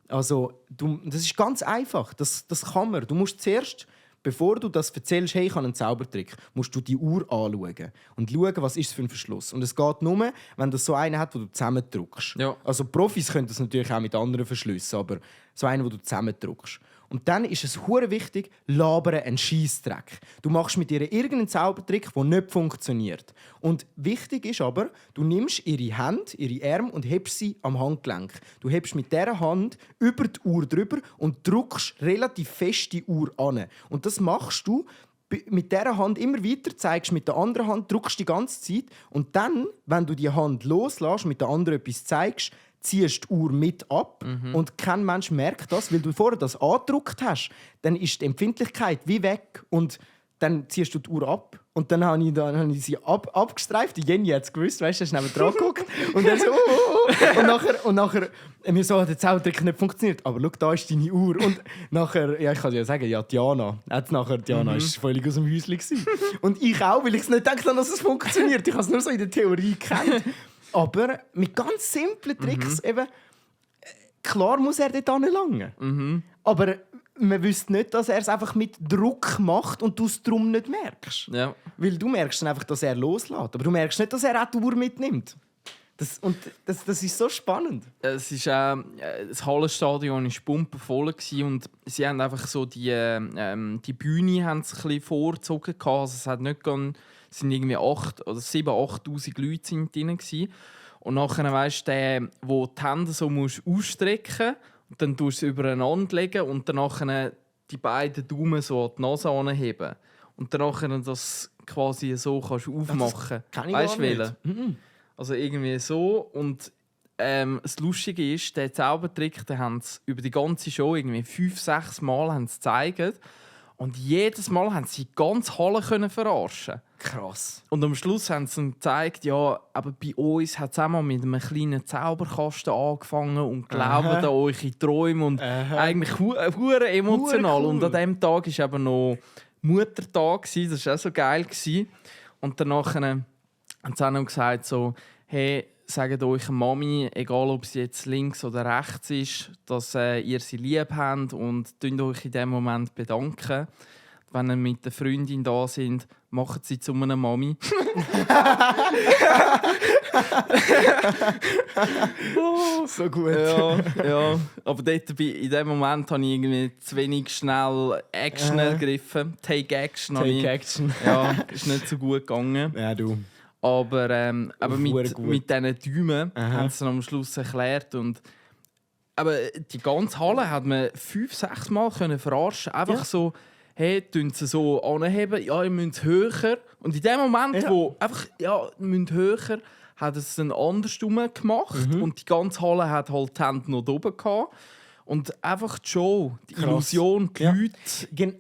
Also, das ist ganz einfach. Das kann man. Du musst zuerst, bevor du das erzählst, hey, ich habe einen Zaubertrick, musst du die Uhr anschauen und schauen, was ist es für ein Verschluss. Und es geht nur, wenn das so einen hat, den du zusammendrückst. Ja. Also Profis können das natürlich auch mit anderen Verschlüssen, aber so einen, den du zusammendrückst. Und dann ist es hure wichtig, labern einen Scheissdreck. Du machst mit ihr irgendeinen Zaubertrick, der nicht funktioniert. Und wichtig ist aber, du nimmst ihre Hände, ihre Arme und hebst sie am Handgelenk. Du hebst mit dieser Hand über die Uhr drüber und drückst relativ fest die Uhr an. Und das machst du mit dieser Hand immer weiter, zeigst mit der anderen Hand, drückst die ganze Zeit. Und dann, wenn du die Hand loslässt, mit der anderen etwas zeigst, ziehst die Uhr mit ab und kein Mensch merkt das, weil du vorher das angedrückt hast. Dann ist die Empfindlichkeit wie weg und dann ziehst du die Uhr ab. Und dann habe ich sie abgestreift. Die Jenny hat es gewusst, weißt du, hast neben dran geguckt. Und dann so, Und nachher mir so, der Zaubertrick nicht funktioniert. Aber schau, da ist deine Uhr. Und nachher, ja, ich kann dir ja sagen, ja, Diana. Diana ist völlig aus dem Häuschen. Und ich auch, weil ich es nicht gedacht habe, dass es funktioniert. Ich habe es nur so in der Theorie gekannt. Aber mit ganz simplen Tricks eben, klar muss er dort anlangen. Aber man wüsste nicht, dass er es einfach mit Druck macht und du es darum nicht merkst. Ja. Weil du merkst dann einfach, dass er loslässt. Aber du merkst nicht, dass er auch die Uhr mitnimmt. Das ist so spannend. Es ist das Hallenstadion war pumpenvoll und sie haben einfach so die Bühne haben sie ein bisschen vorgezogen. Also es hat nicht es sind irgendwie 8.000 oder 7.000-8.000 Leute sind drin gewesen. Und nachher weisst du, wo die Hände so musst ausstrecken und dann tust du es übereinander legen und dann die beiden Daumen so an die Nase anheben und dann das quasi so kannst du aufmachen. Weißt du welchen? Also irgendwie so. Und das Lustige ist, der Zaubertrick, den haben sie über die ganze Show irgendwie 5-6 Mal haben sie gezeigt. Und jedes Mal haben sie die ganze Halle verarschen. Krass. Und am Schluss haben sie gezeigt, ja, aber bei uns hat es auch mal mit einem kleinen Zauberkasten angefangen und glauben an eure Träume und eigentlich hure emotional. Cool. Und an diesem Tag war eben noch Muttertag, das war auch so geil. Und danach haben sie auch noch gesagt, so, hey, sagt eurer Mami, egal ob sie jetzt links oder rechts ist, dass ihr sie lieb habt und euch in diesem Moment bedanken. Wenn ihr mit der Freundin da sind, macht sie zu einer Mami. So gut. Ja. Aber dort, in dem Moment habe ich irgendwie zu wenig schnell Action ergriffen. Take Action. Ja, ist nicht so gut gegangen. Ja, du. Aber mit diesen Daumen haben sie am Schluss erklärt. Aber die ganze Halle hat man 5-6 Mal verarschen. Einfach so, hey, tun sie so anheben, ja, ihr müsst höher. Und in dem Moment, wo einfach, ja, ihr müsst höher, hat es dann andersrum gemacht. Und die ganze Halle hat halt die Hände noch oben gehabt. Und einfach die Show, die Illusion, die Leute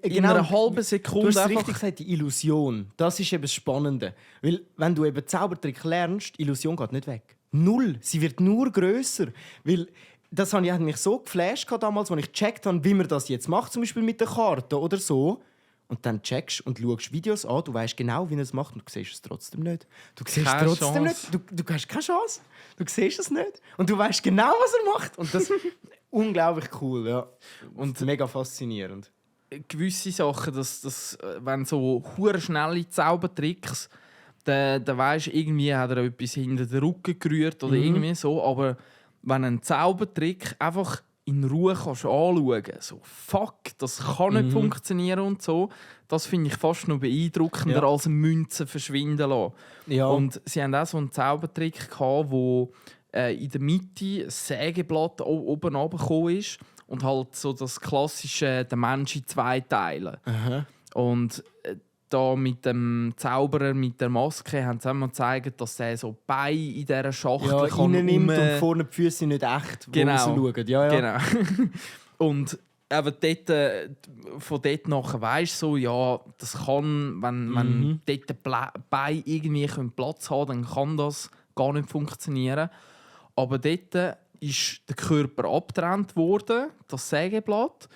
in einer halben Sekunde. Du hast es richtig gesagt, die Illusion. Das ist eben das Spannende. Weil, wenn du eben Zaubertrick lernst, die Illusion geht nicht weg. Null. Sie wird nur grösser. Weil das habe ich mich so geflasht damals, als ich gecheckt habe, wie man das jetzt macht, zum Beispiel mit der Karte oder so. Und dann checkst und schaust Videos an, du weißt genau, wie er es macht und du siehst es trotzdem nicht. Du siehst es trotzdem nicht. Du hast keine Chance. Du siehst es nicht. Und du weißt genau, was er macht. Und das unglaublich cool, ja. Und mega faszinierend. Gewisse Sachen, wenn so hure schnelle Zaubertricks, dann weisst du, irgendwie hat er etwas hinter den Rücken gerührt oder irgendwie so. Aber wenn ein Zaubertrick einfach in Ruhe kannst anschauen kannst, so «Fuck, das kann nicht funktionieren» und so, das finde ich fast noch beeindruckender als Münzen verschwinden lassen. Ja. Und sie haben auch so einen Zaubertrick gehabt, wo in der Mitte ein Sägeblatt oben runtergekommen ist und halt so das klassische «Der Mensch in 2 Teile». Und da mit dem Zauberer mit der Maske haben sie einmal gezeigt, dass er so Beine in dieser Schachtel kann nimmt und vorne die Füße nicht echt rausschauen. Ja. Genau. Und eben dort, von dort nachher weisst du so, ja, das kann, wenn dort die Beine irgendwie Platz haben, dann kann das gar nicht funktionieren. Aber dort ist der Körper abgetrennt worden, das Sägeblatt.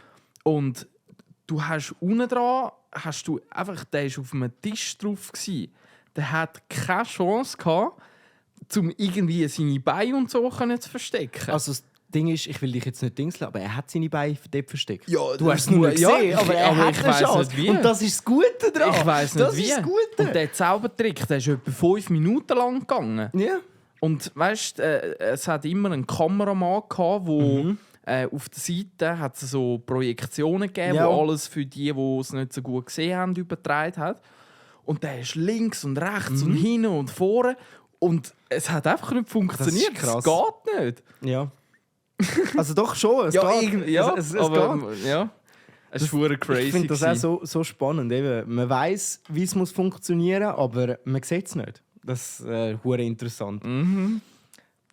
Und du hast unten dran, der war auf einem Tisch drauf. Der hat keine Chance gehabt, um irgendwie seine Beine und so zu verstecken. Also das Ding ist, ich will dich jetzt nicht dingseln, aber er hat seine Beine dort versteckt. Ja, du hast es nur gesehen, aber er hat eine Chance. Nicht wie. Und das ist das Gute daran. Ich weiss nicht das wie. Ist das Gute. Und der Zaubertrick, der ist etwa 5 Minuten lang gegangen. Ja. Und weißt, es hat immer einen Kameramann gehabt, wo auf der Seite hat es so Projektionen gegeben, wo alles für die es nicht so gut gesehen haben, übertragen hat. Und der ist links und rechts und hinten und vorne. Und es hat einfach nicht funktioniert. Das ist krass. Es geht nicht. Ja. Also doch schon. Es geht. Es aber, geht. Ja. Es ist verdammt crazy. Ich finde das auch so spannend. Eben, man weiss, wie es funktionieren muss, aber man sieht es nicht. Das ist verdammt interessant.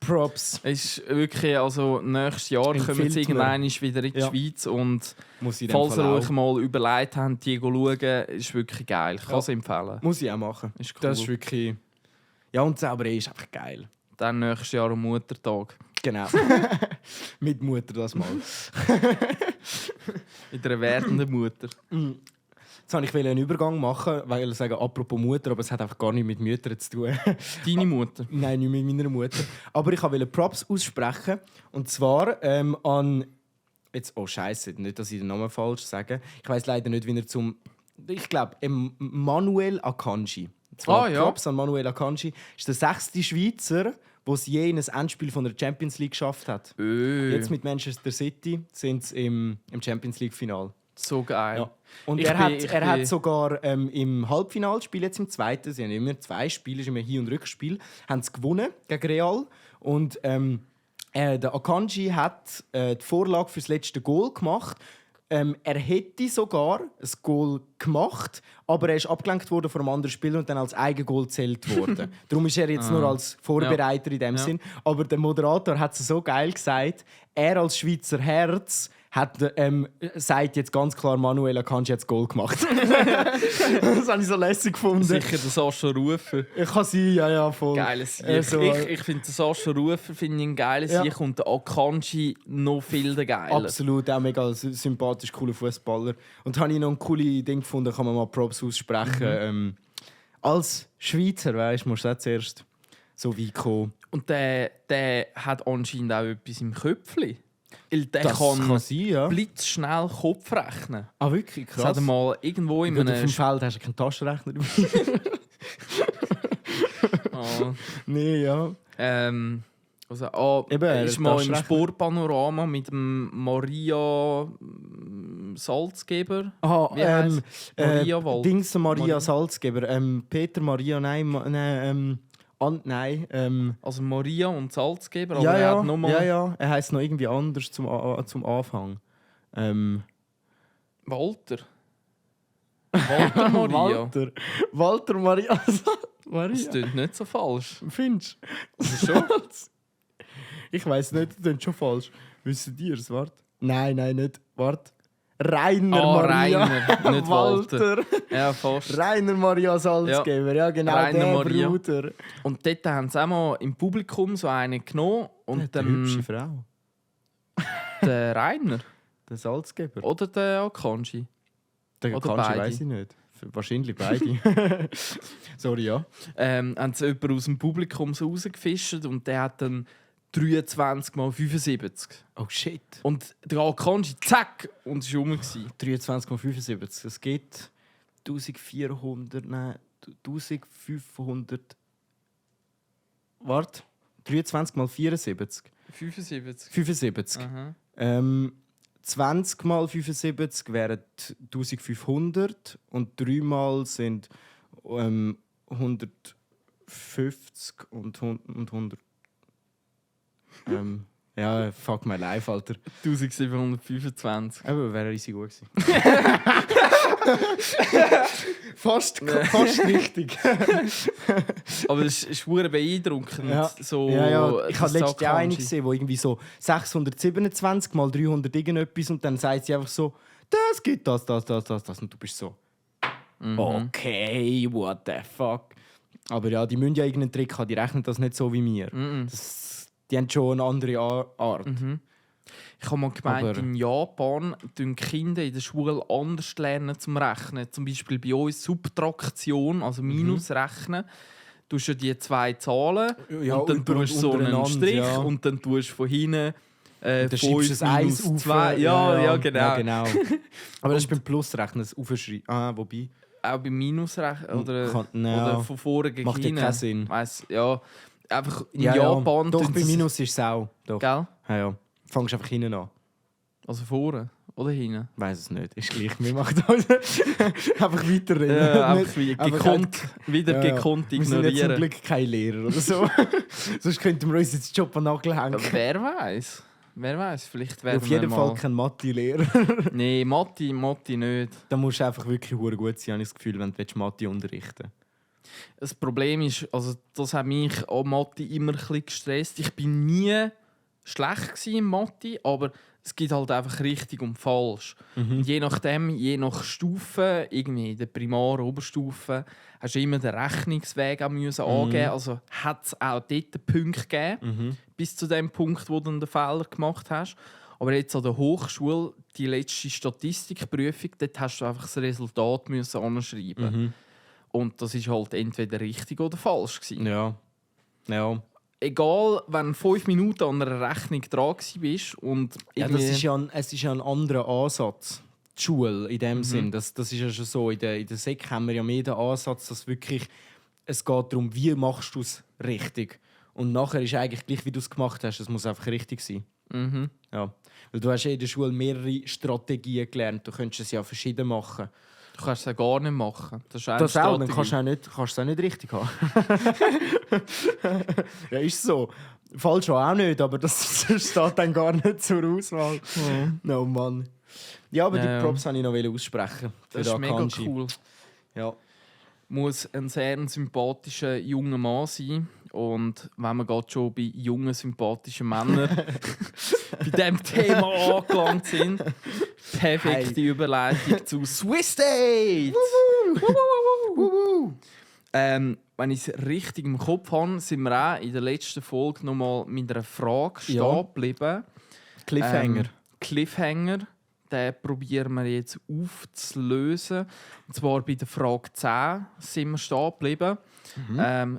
Props. Es ist wirklich, also nächstes Jahr kommen sie irgendwann wieder in die Schweiz und falls ihr euch mal überlegt habt, die zu schauen, ist wirklich geil. Ich kann es empfehlen. Muss ich auch machen. Ist cool. Das ist wirklich... Ja, und Zauberei ist einfach geil. Dann nächstes Jahr am Muttertag. Genau. Mit Mutter das mal. Mit einer werdenden Mutter. Jetzt wollte ich einen Übergang machen, weil ich sage, apropos Mutter, aber es hat einfach gar nichts mit Müttern zu tun. Deine Mutter? Nein, nicht mit meiner Mutter. Aber ich wollte Props aussprechen. Und zwar an Jetzt, oh Scheiße, nicht, dass ich den Namen falsch sage. Ich weiß leider nicht, wie er zum. Ich glaube, Manuel Akanji. Zwar Props an Manuel Akanji. Ist der 6. Schweizer, der es je in ein Endspiel von der Champions League geschafft hat. Jetzt mit Manchester City sind sie im Champions League-Final. So geil. Ja. Und er hat sogar im Halbfinalspiel, jetzt im zweiten, sie haben immer 2 Spiele, ist immer Hin- und Rückspiel, haben sie gewonnen gegen Real. Und der Akanji hat die Vorlage für das letzte Goal gemacht. Er hätte sogar ein Goal gemacht, aber er ist abgelenkt worden von einem anderen Spieler und dann als Eigengoal gezählt worden. Darum ist er jetzt nur als Vorbereiter in dem Sinn. Aber der Moderator hat es so geil gesagt, er als Schweizer Herz sagt jetzt ganz klar, Manuel Akanji hat das Goal gemacht. Das habe ich so lässig gefunden. Sicher der Sascha Rufer. Ich kann sein, ja, voll. Geiles Sieg. Also, ich finde den Sascha Rufer ein geiles Sieg und der Akanji noch viel geiler. Absolut, auch mega sympathisch, cooler Fußballer. Und da habe ich noch ein cooles Ding gefunden, kann man mal Props aussprechen. Als Schweizer, weißt du, musst du auch zuerst so weit kommen. Und der hat anscheinend auch etwas im Köpfchen. Weil der Das kann sein, ja. blitzschnell Kopf rechnen. Ah, wirklich? Krass. Das hat er mal irgendwo in Auf dem einem... Feld hast du keinen Taschenrechner dabei. Nee, ja. Eben, ist mal im Taschenrechner. Sportpanorama mit dem Maria Salzgeber. Aha, Wie heisst? Maria Wald. Dings Maria Maria. Salzgeber. Peter Maria, nein, Also Maria und Salzgeber, aber ja, er ja, hat nochmal... ja, er heisst noch irgendwie anders zum Anfang. Walter. Walter Maria. Walter Maria. Maria. Das klingt nicht so falsch. Findest du? Also schon. Ich weiss nicht, das klingt schon falsch. Wissen ihr es? Warte. Nein, nicht. Warte. Rainer Maria. Rainer, nicht Walter. Ja, fast. Rainer Maria Salzgeber, ja genau, Rainer der Maria. Bruder. Und dort haben sie auch mal im Publikum so einen genommen. Und Eine hübsche Frau. der Rainer Der Salzgeber. oder der Akanji. Der oder Kanji beide. weiss ich nicht. Wahrscheinlich beide. Sorry, ja. Haben sie jemanden aus dem Publikum so rausgefischt und der hat dann 23 mal 75. Oh shit. Und der Akanji, zack, und es war rum. 23,75. Das geht 1400, nein, 1500. Warte. 23 mal 74. 75. 75. Aha. 20 mal 75 wären 1500 und 3 mal sind 150 und 100. Ja, fuck my life, Alter. 1725. Aber wäre riesig gut gewesen. fast richtig. Aber es ist verdammt beeindruckend. Ja. So, Ja. Ich habe das letztes Jahr eine Akanji. gesehen, wo irgendwie so 627 mal 300 irgendetwas und dann sagt sie einfach so, das gibt das. Und du bist so, okay, what the fuck. Aber ja, die müssen ja irgendeinen Trick haben, die rechnen das nicht so wie wir. Die haben schon eine andere Art. Ich habe mal gemeint, Aber- in Japan lernen Kinder in der Schule anders lernen zum Rechnen. Zum Beispiel bei uns Subtraktion, also Minusrechnen. Du hast ja die 2 Zahlen Ja, und dann über- tust du so einen untereinander, Strich ja. und dann tust du von hinten Dann schiebst du das 1 auf. 2. Ja, genau. Ja, genau. Aber das ist beim Plusrechnen, das Aufschreiben. Wobei. Auch beim Minusrechnen oder Ja, von vorne gegen macht ja hinten. keinen Sinn. Weiss, ja, einfach in Ja, Japan... Doch, tun bei sie- Minus ist es auch. Doch. Gell? Ja. Fangst einfach hinten an. Also vorne oder hinten? Weiß es nicht. Ist gleich. Wir machen uns einfach weiterreden. Ja, Nicht- einfach wie einfach gekonnt, wieder Ja, gekonnt Wir sind jetzt zum ignorieren. Glück kein Lehrer oder so. Sonst könnten wir uns jetzt den Job an den Nagel hängen. Aber wer weiß? Wer weiß? Vielleicht werden Auf jeden wir Fall mal... kein Mathe-Lehrer. Nein, Matti nicht. Da musst du einfach wirklich hure gut sein, habe ich das Gefühl, wenn du Mathe unterrichten Das Problem ist, also das hat mich an Mathe immer ein bisschen gestresst. Ich bin nie schlecht gewesen in Mathe, aber es gibt halt einfach richtig und falsch. Und je nachdem, je nach Stufe, irgendwie in der Primar-, Oberstufe, hast du immer den Rechnungsweg auch müssen angeben. Also hat es auch dort Punkte gegeben, bis zu dem Punkt, wo du dann den Fehler gemacht hast. Aber jetzt an der Hochschule, die letzte Statistikprüfung, dort hast du einfach das Resultat müssen anschreiben. Und das ist halt entweder richtig oder falsch gewesen. Ja. egal, wenn 5 Minuten an einer Rechnung dran bist und Ja, es ist ja ein anderer Ansatz. Die Schule in dem Sinn. Das ist ja schon so. In der Sek haben wir ja mehr den Ansatz, dass wirklich es geht darum, wie machst du es richtig. Und nachher ist eigentlich gleich, wie du es gemacht hast. Es muss einfach richtig sein. Mhm. Ja. Weil du hast ja in der Schule mehrere Strategien gelernt. Du könntest es ja verschieden machen. Du kannst es ja gar nicht machen. Das ist eine Das auch, dann Strategie. kannst du es auch nicht richtig haben. Ja, ist so. Falsch auch nicht, aber das steht dann gar nicht zur Auswahl. Oh Mann. Ja, aber Ja, die Props wollte ich noch aussprechen. Für Das ist den mega Akanji. cool. Ja. Muss ein sehr sympathischer junger Mann sein. Und wenn wir gerade schon bei jungen, sympathischen Männern bei diesem Thema angelangt sind, perfekte Überleitung zu Swiss Date! Wenn ich es richtig im Kopf habe, sind wir auch in der letzten Folge noch mal mit einer Frage stehen geblieben. Cliffhanger. Cliffhanger. Den probieren wir jetzt aufzulösen. Und zwar bei der Frage 10 sind wir stehen geblieben.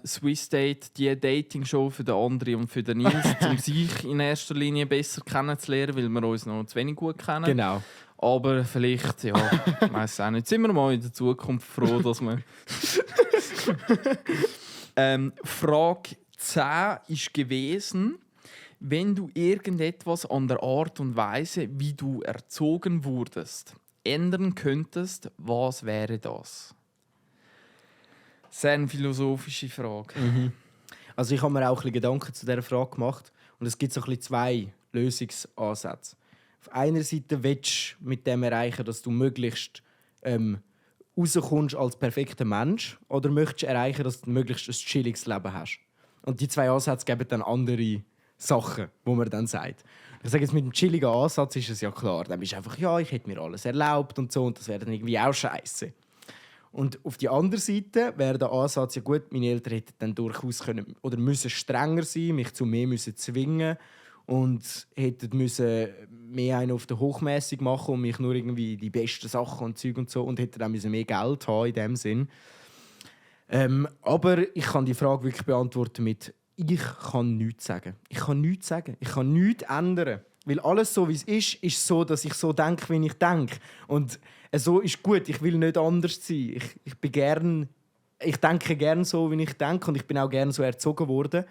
Swiss Date, die Dating-Show für den André und für den Nils, um sich in erster Linie besser kennenzulernen, weil wir uns noch zu wenig gut kennen. Genau. Aber vielleicht, ja, ich weiss auch nicht, sind wir mal in der Zukunft froh, dass wir... Frage 10 war gewesen, wenn du irgendetwas an der Art und Weise, wie du erzogen wurdest, ändern könntest, was wäre das? Sehr eine philosophische Frage. Also ich habe mir auch ein bisschen Gedanken zu dieser Frage gemacht. Und es gibt so ein bisschen 2 Lösungsansätze. Auf einer Seite willst du mit dem erreichen, dass du möglichst rauskommst als perfekter Mensch, oder möchtest du erreichen, dass du möglichst ein chilliges Leben hast. Und die 2 Ansätze geben dann andere Sachen, wo man dann sagt. Ich sage jetzt, mit dem chilligen Ansatz ist es ja klar. Dann bist du einfach, ja, ich hätte mir alles erlaubt und so, und das wäre dann irgendwie auch scheiße. Und auf die andere Seite wäre der Ansatz, ja gut, meine Eltern hätten dann durchaus können oder müssen strenger sein, mich zu mehr müssen zwingen und hätten müssen mehr einen auf der Hochmäßig machen und mich nur irgendwie die besten Sachen und Zeug und so, und hätten dann müssen mehr Geld haben in dem Sinn. Aber ich kann die Frage wirklich beantworten mit: Ich kann nichts sagen. Ich kann nichts sagen. Ich kann nichts ändern. Weil alles so, wie es ist so, dass ich so denke, wie ich denke. Und so ist gut. Ich will nicht anders sein. Ich denke gerne so, wie ich denke. Und ich bin auch gerne so erzogen worden.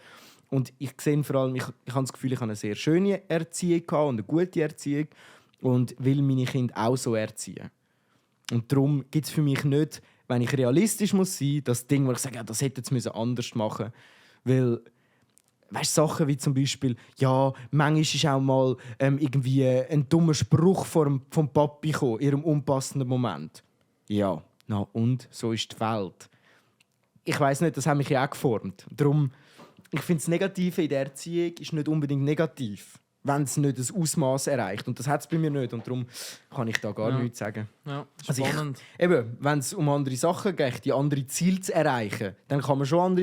Und ich sehe vor allem, ich habe das Gefühl, ich habe eine sehr schöne Erziehung gehabt und eine gute Erziehung. Und will meine Kinder auch so erziehen. Und darum gibt es für mich nicht, wenn ich realistisch muss sein, das Ding, wo ich sage, ja, das hätte jetzt anders machen müssen. Weil, weißt du, Sachen wie zum Beispiel, ja, manchmal ist auch mal irgendwie ein dummer Spruch vom Papi gekommen, in ihrem unpassenden Moment. Ja, na und? So ist die Welt. Ich weiss nicht, das hat mich ja auch geformt. Darum, ich finde, das Negative in der Erziehung ist nicht unbedingt negativ, wenn es nicht ein Ausmaß erreicht. Und das hat es bei mir nicht. Und darum kann ich da gar nichts sagen. Ja, Also spannend. wenn es um andere Sachen geht, die andere Ziele zu erreichen, dann kann man schon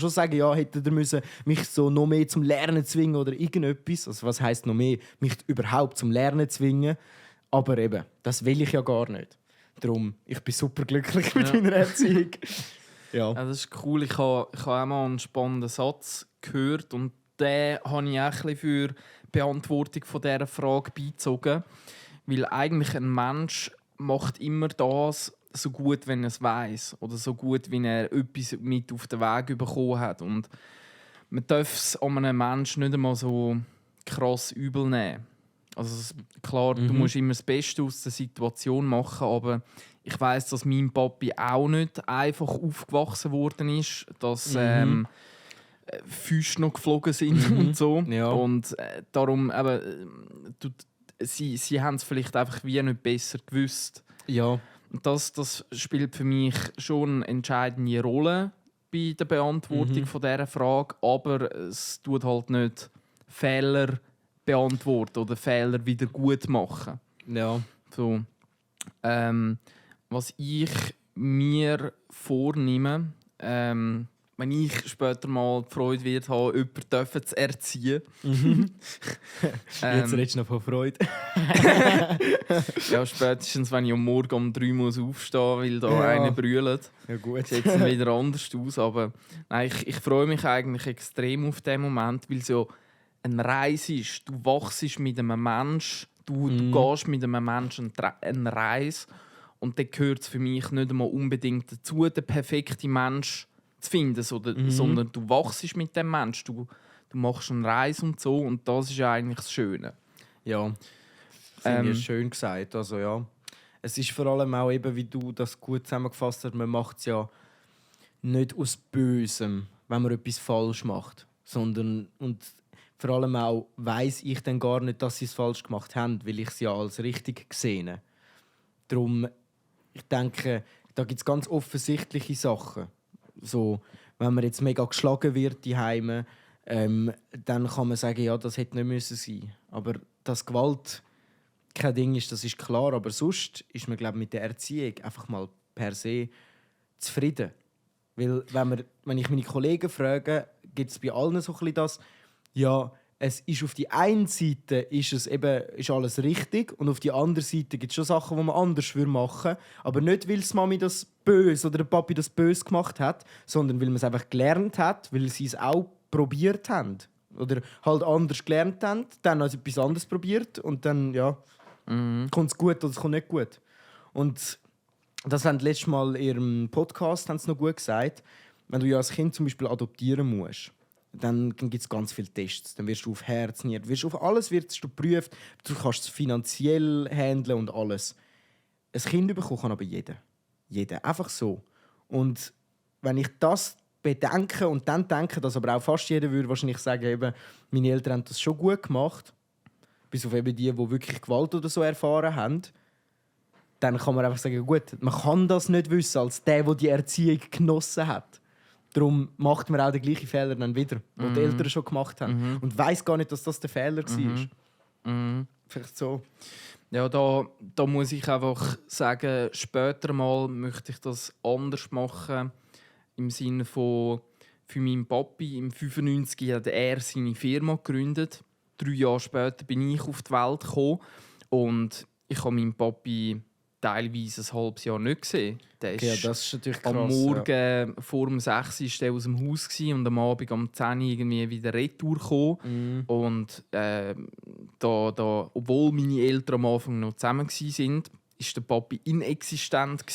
sagen, ja, hätte er müssen mich so noch mehr zum Lernen zwingen oder irgendetwas. Also was heisst noch mehr, mich überhaupt zum Lernen zwingen? Aber eben, das will ich ja gar nicht. Darum, ich bin super glücklich mit meiner Erziehung. Ja. Ja, das ist cool. Ich habe auch mal einen spannenden Satz gehört und den habe ich auch ein bisschen für die Beantwortung von dieser Frage beizogen. Weil eigentlich ein Mensch macht immer das so gut, wenn er es weiss. Oder so gut, wenn er etwas mit auf den Weg bekommen hat. Und man darf es an einem Menschen nicht einmal so krass übel nehmen. Also klar, du musst immer das Beste aus der Situation machen, aber ich weiss, dass mein Papi auch nicht einfach aufgewachsen worden ist, dass Füße noch geflogen sind und so. Ja. Und darum, sie haben es vielleicht einfach wie nicht besser gewusst. Ja. Und das spielt für mich schon eine entscheidende Rolle bei der Beantwortung von dieser Frage, aber es tut halt nicht Fehler beantworten oder Fehler wieder gut machen. Ja. So, was ich mir vornehme, wenn ich später mal die Freude wird haben, jemanden zu erziehen. Jetzt redest du noch von Freude. Ja, spätestens wenn ich am Morgen um 3 muss aufstehen, weil da Ja. einer brüllt. Ja gut. Sieht es wieder anders aus. Aber nein, ich freue mich eigentlich extrem auf den Moment, weil es ja eine Reise ist. Du wachst mit einem Menschen, du gehst mit einem Menschen eine Reise. Und dann gehört es für mich nicht einmal unbedingt dazu, den perfekten Mensch zu finden, sondern du wachst mit dem Menschen. Du machst eine Reise und so. Und das ist ja eigentlich das Schöne. Ja, finde ich schön gesagt. Also, ja. Es ist vor allem auch eben, wie du das gut zusammengefasst hast, man macht es ja nicht aus Bösem, wenn man etwas falsch macht, sondern und vor allem auch weiss ich dann gar nicht, dass sie es falsch gemacht haben, weil ich es ja als richtig gesehen. Darum, ich denke, da gibt es ganz offensichtliche Sachen. So, wenn man jetzt mega geschlagen wird die Heime, dann kann man sagen, ja, das hätte nicht müssen sein. Aber dass Gewalt kein Ding ist, das ist klar. Aber sonst ist man, glaube ich, mit der Erziehung einfach mal per se zufrieden. Weil, wenn ich meine Kollegen frage, gibt es bei allen so ein bisschen das, ja, es ist auf die einen Seite ist alles richtig und auf die andere Seite gibt es schon Sachen, die man anders machen würde. Aber nicht, weil die Mami das böse oder der Papi das böse gemacht hat, sondern weil man es einfach gelernt hat, weil sie es auch probiert haben. Oder halt anders gelernt haben, dann also etwas anderes probiert und dann ja, kommt es gut oder es kommt nicht gut. Und das haben letztes Mal in ihrem Podcast haben sie noch gut gesagt, wenn du ja als Kind zum Beispiel adoptieren musst, dann gibt es ganz viele Tests. Dann wirst du auf Herz, Nieren, auf alles wirst du geprüft. Du kannst es finanziell handeln und alles. Ein Kind bekommen kann aber jeder. Jeder. Einfach so. Und wenn ich das bedenke und dann denke, dass aber auch fast jeder würde wahrscheinlich sagen, eben, meine Eltern haben das schon gut gemacht, bis auf eben die wirklich Gewalt oder so erfahren haben, dann kann man einfach sagen, gut, man kann das nicht wissen als der die Erziehung genossen hat. Darum macht man auch den gleichen Fehler dann wieder, den die Eltern schon gemacht haben. Und weiß gar nicht, dass das der Fehler war. Vielleicht so. Ja, da muss ich einfach sagen, später mal möchte ich das anders machen. Im Sinne von, für meinen Papi im 95 hat er seine Firma gegründet. 3 Jahre später bin ich auf die Welt gekommen. Und ich habe meinen Papi teilweise ein halbes Jahr nicht gesehen. Der Okay, ja, das ist natürlich krass. am Morgen vor dem 6 Uhr war der aus dem Haus und am Abend um 10 Uhr irgendwie wieder retour gekommen. Und obwohl meine Eltern am Anfang noch zusammen waren, war der Papi inexistent.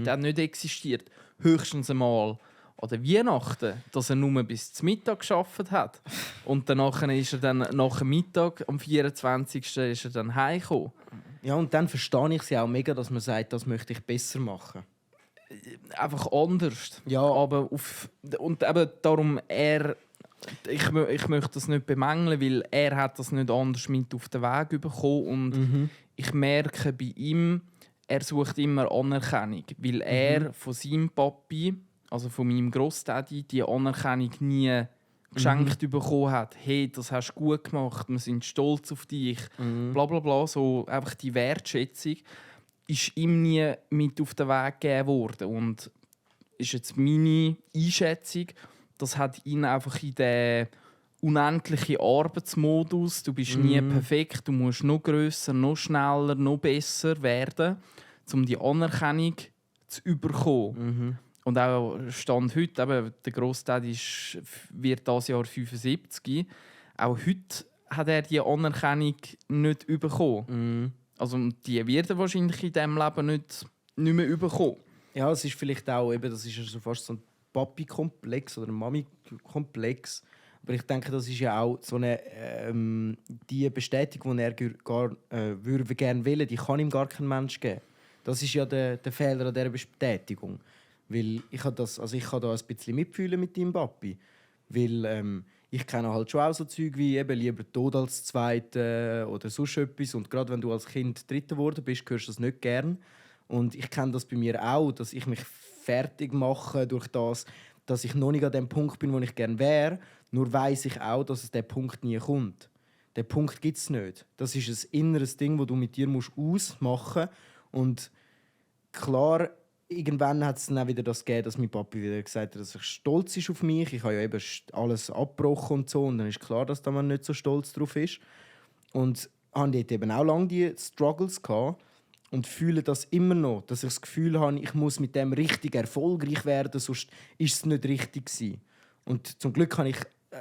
Der hat nicht existiert. Höchstens einmal an der Weihnachten, dass er nur bis zum Mittag gearbeitet hat. Und danach ist er dann nach dem Mittag, am 24. ist er dann heimgekommen. Ja, und dann verstehe ich sie auch mega, dass man sagt, das möchte ich besser machen. Einfach anders. Ja. Aber und eben darum, ich möchte das nicht bemängeln, weil er hat das nicht anders mit auf den Weg bekommen. Und ich merke bei ihm, er sucht immer Anerkennung. Weil er von seinem Papi, also von meinem Grossdaddy, die Anerkennung nie geschenkt bekommen hat. Hey, das hast du gut gemacht, wir sind stolz auf dich. Bla bla bla. So einfach die Wertschätzung ist ihm nie mit auf den Weg gegeben worden. Und ist jetzt meine Einschätzung, das hat ihn einfach in den unendlichen Arbeitsmodus. Du bist nie perfekt, du musst noch grösser, noch schneller, noch besser werden, um die Anerkennung zu bekommen. Und auch Stand heute, eben, der Grossdaddy wird dieses Jahr 75. Auch heute hat er die Anerkennung nicht bekommen. Also die wird er wahrscheinlich in diesem Leben nicht mehr bekommen. Ja, es ist vielleicht auch, eben, das ist ja so fast so ein Papi-Komplex oder ein Mami-Komplex. Aber ich denke, das ist ja auch so eine die Bestätigung, die er würde gerne will, die kann ihm gar kein Mensch geben. Das ist ja der Fehler an dieser Bestätigung. Weil ich kann da ein bisschen mitfühlen mit deinem Papi. Weil ich kenne halt schon auch so Zeug wie eben lieber Tod als Zweite oder sonst etwas. Und gerade wenn du als Kind Dritter geworden bist, hörst du das nicht gern. Und ich kenne das bei mir auch, dass ich mich fertig mache durch das, dass ich noch nicht an dem Punkt bin, wo ich gerne wäre. Nur weiss ich auch, dass es der Punkt nie kommt. Den Punkt gibt es nicht. Das ist ein inneres Ding, das du mit dir ausmachen musst. Und klar irgendwann hat es dann auch wieder das gegeben, dass mein Papi wieder gesagt hat, dass er stolz ist auf mich. Ich habe ja eben alles abgebrochen und so. Und dann ist klar, dass da man nicht so stolz drauf ist. Und habe dort eben auch lange die Struggles gehabt. Und fühle das immer noch, dass ich das Gefühl habe, ich muss mit dem richtig erfolgreich werden, sonst ist es nicht richtig gewesen. Und zum Glück habe ich,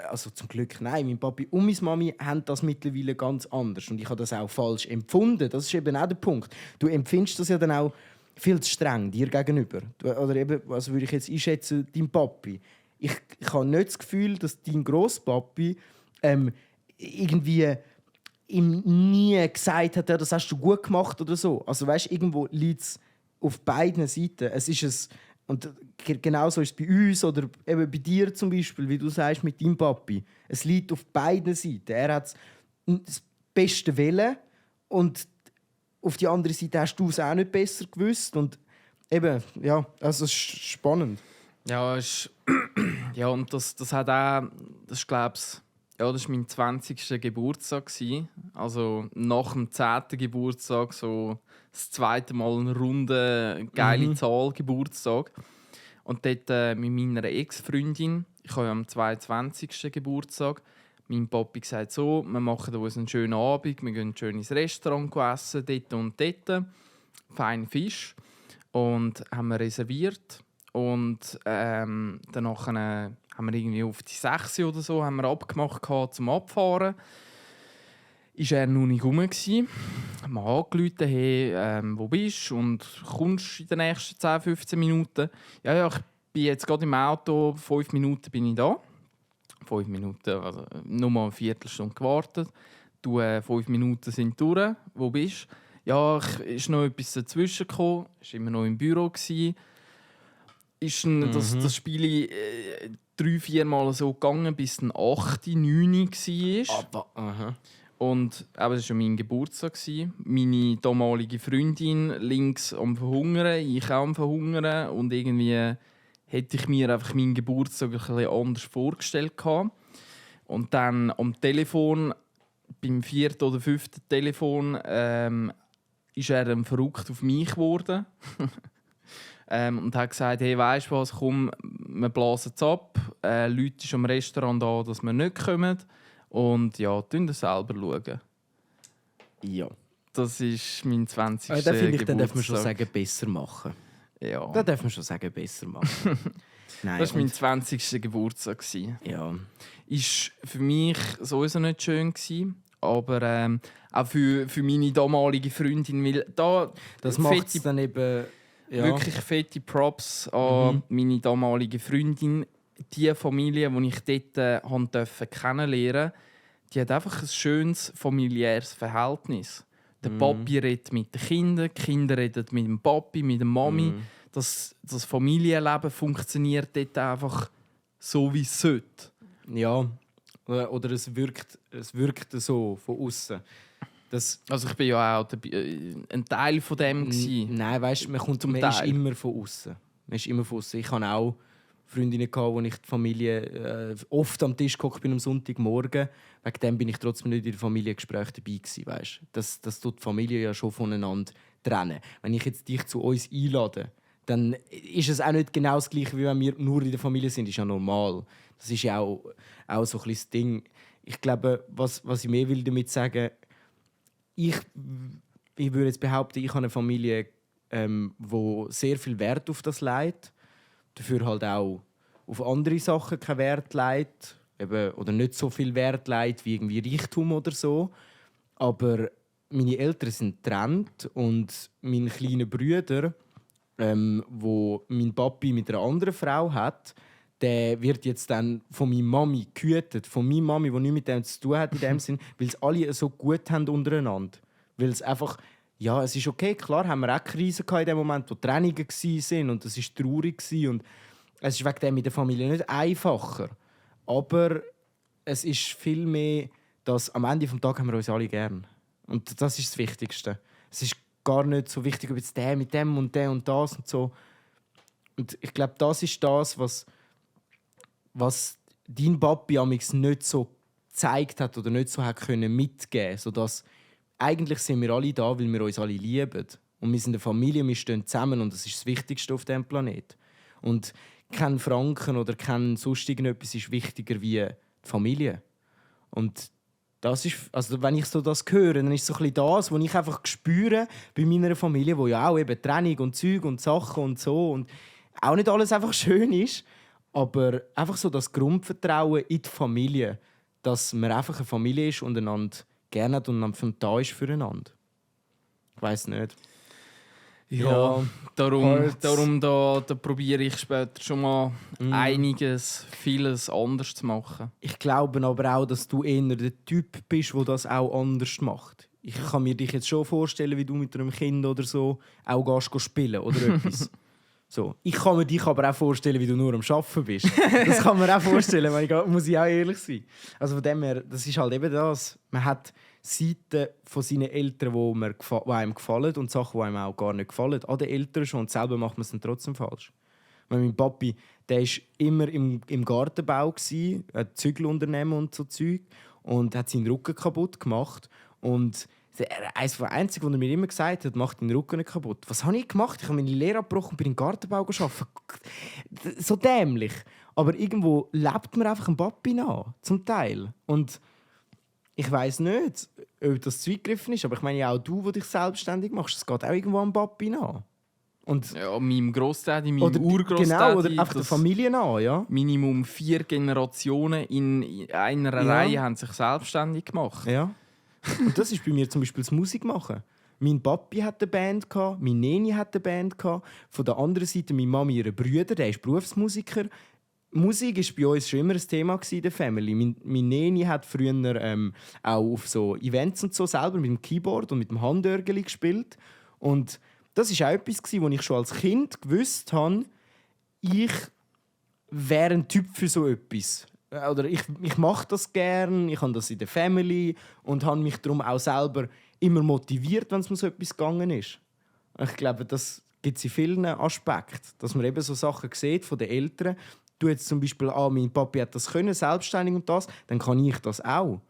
also zum Glück, nein, mein Papi und meine Mami haben das mittlerweile ganz anders. Und ich habe das auch falsch empfunden. Das ist eben auch der Punkt. Du empfindest das ja dann auch viel zu streng dir gegenüber. Oder eben, was würde ich jetzt einschätzen, dein Papi. Ich habe nicht das Gefühl, dass dein Grosspapi irgendwie ihm nie gesagt hat, ja, das hast du gut gemacht oder so. Also weißt, irgendwo liegt es auf beiden Seiten. Es ist und genauso ist es bei uns oder eben bei dir zum Beispiel, wie du sagst mit deinem Papi. Es liegt auf beiden Seiten. Er hat das beste Willen und auf die andere Seite hast du es auch nicht besser gewusst. Und eben, ja, also es ist spannend. Ja, ja, und das hat auch, das ist, glaube ich, ja, das war mein 20. Geburtstag. Also nach dem 10. Geburtstag so das zweite Mal eine runde, geile Zahl Geburtstag. Und dort mit meiner Ex-Freundin, ich habe ja am 22. Geburtstag, mein Papi gesagt, so, wir machen uns einen schönen Abend, wir gehen schön ins Restaurant essen, dort und dort. Fein Fisch. Und haben wir reserviert. Und danach haben wir irgendwie auf die 6 oder so haben wir abgemacht zum Abfahren. Ist er noch nicht rum gsi. Wir haben angerufen, hey, wo bist du? Und kommst du in den nächsten 10, 15 Minuten? Ja, ich bin jetzt gerade im Auto, 5 Minuten bin ich da. 5 Minuten, also nur mal eine Viertelstunde gewartet. 5 Minuten sind durch. Wo bist du? Ja, ist noch etwas dazwischen gekommen. Ich war immer noch im Büro. Ist das Spiel 3-4 Mal so gegangen, bis dann 8, 9 war. Und es war mein Geburtstag. Meine damalige Freundin links am Verhungern, ich auch am Verhungern. Und irgendwie hätte ich mir einfach meinen Geburtstag ein bisschen anders vorgestellt. Und dann am Telefon, beim 4. oder 5. Telefon, ist er dann verrückt auf mich geworden. Und hat gesagt, hey, weisst du was, komm, wir blasen es ab. Leute sind am Restaurant da, dass wir nicht kommen. Und ja, schauen das selber. Schauen. Ja. Das ist mein 20. Da finde ich, Geburtstag. dann darf man schon sagen, besser machen. Ja. Da darf man schon sagen, besser machen. Nein, das war mein 20. Geburtstag. Ja. Ist für mich sowieso nicht schön gewesen, aber auch für meine damalige Freundin, weil da das macht es dann eben... Ja. Wirklich fette Props an meine damalige Freundin. Die Familie, die ich dort kennenlernen durfte, die hat einfach ein schönes familiäres Verhältnis. Der Papi redet mit den Kindern, die Kinder reden mit dem Papi, mit der Mami. Das Familienleben funktioniert dort einfach so, wie es sollte. Ja, oder es wirkt so von außen. Also ich bin ja auch ein Teil von dem gewesen. Nein, weißt, man ist immer von außen. Ich hatte auch Freundinnen, wo ich die Familie oft am Tisch gehockt bin am Sonntagmorgen. Wegen dem bin ich trotzdem nicht in der Familiengespräch dabei gewesen, weißt? Das tut die Familie ja schon voneinander trennen. Wenn ich jetzt dich zu uns einlade, dann ist es auch nicht genau das Gleiche, wie wenn wir nur in der Familie sind. Das ist ja normal. Das ist ja auch so ein das Ding. Ich glaube, was ich mehr will damit sagen, ich würde jetzt behaupten, ich habe eine Familie, wo sehr viel Wert auf das legt, dafür halt auch auf andere Sachen keinen Wert legt, oder nicht so viel Wert legt wie irgendwie Reichtum oder so. Aber meine Eltern sind getrennt und mein kleiner Bruder, wo mein Papi mit einer anderen Frau hat, der wird jetzt dann von meiner Mami gehütet. Von meiner Mami, die nichts mit dem zu tun hat in dem Sinn, weil es alle so gut haben untereinander. Weil es einfach, ja, es ist okay, klar haben wir auch Krisen in dem Moment, wo Trennungen waren und es war traurig. Und es ist wegen dem mit der Familie nicht einfacher. Aber es ist viel mehr, dass am Ende des Tages haben wir uns alle gern. Und das ist das Wichtigste. Es ist gar nicht so wichtig, ob jetzt der mit dem und der und das und so. Und ich glaube, das ist das, was dein Papi amigs nicht so gezeigt hat oder nicht so hat können mitgeben, sodass eigentlich sind wir alle da, weil wir uns alle lieben Und wir sind eine Familie, wir stehen zusammen und das ist das Wichtigste auf diesem Planeten. Und kein Franken oder kein sonst irgendetwas ist wichtiger wie die Familie. Und das ist, also wenn ich so das höre, dann ist es so ein bisschen das, was ich einfach spüre bei meiner Familie, wo ja auch eben Trennung und Zeug und Sachen und so und auch nicht alles einfach schön ist, aber einfach so das Grundvertrauen in die Familie, dass man einfach eine Familie ist und einander gerne hat und einander da ist füreinander. Ich weiss nicht. Ja, darum da probiere ich später schon mal vieles anders zu machen. Ich glaube aber auch, dass du eher der Typ bist, der das auch anders macht. Ich kann mir dich jetzt schon vorstellen, wie du mit einem Kind oder so auch gehst spielen oder etwas. So. Ich kann mir dich aber auch vorstellen, wie du nur am Arbeiten bist. Das kann man auch vorstellen, muss ich auch ehrlich sein. Also von dem her, das ist halt eben das. Man hat Seiten von seinen Eltern, die einem gefallen und Sachen, die einem auch gar nicht gefallen. An den Eltern schon und selber macht man es dann trotzdem falsch. Mein Papi, der war immer im Gartenbau, hat Zügelunternehmen und so Zeug und hat seinen Rücken kaputt gemacht. Und eines der Einzigen, was er mir immer gesagt hat, macht den Rücken nicht kaputt. Was habe ich gemacht? Ich habe meine Lehre abgebrochen und bin im Gartenbau gearbeitet. So dämlich. Aber irgendwo lebt man einfach einem Papi nach, zum Teil. Und ich weiss nicht, ob das zu weit gegriffen ist, aber ich meine ja auch du, der dich selbstständig machst, es geht auch irgendwo am Papi nach. Und ja, meinem Großdaddy, meinem Urgroßdaddy. Genau, oder einfach der Familie nach, ja. Minimum 4 Generationen in einer Reihe haben sich selbstständig gemacht. Ja. Und das ist bei mir zum Beispiel das Musikmachen. Mein Papi hat eine Band, meine Neni hat eine Band. Von der anderen Seite meine Mami, ihre Brüder, der ist Berufsmusiker. Musik war bei uns schon immer ein Thema in der Family. Meine Neni hat früher auch auf so Events und so selber mit dem Keyboard und mit dem Handörgeli gespielt. Und das war auch etwas, wo ich schon als Kind gewusst habe, ich wäre ein Typ für so etwas. Oder ich mache das gern, ich habe das in der Family und habe mich darum auch selber immer motiviert, wenn es mir so etwas gegangen ist. Ich glaube, das gibt es in vielen Aspekten, dass man eben so Sachen sieht von den Eltern. Du jetzt zum Beispiel, mein Papi hat das können, selbstständig und das, dann kann ich das auch.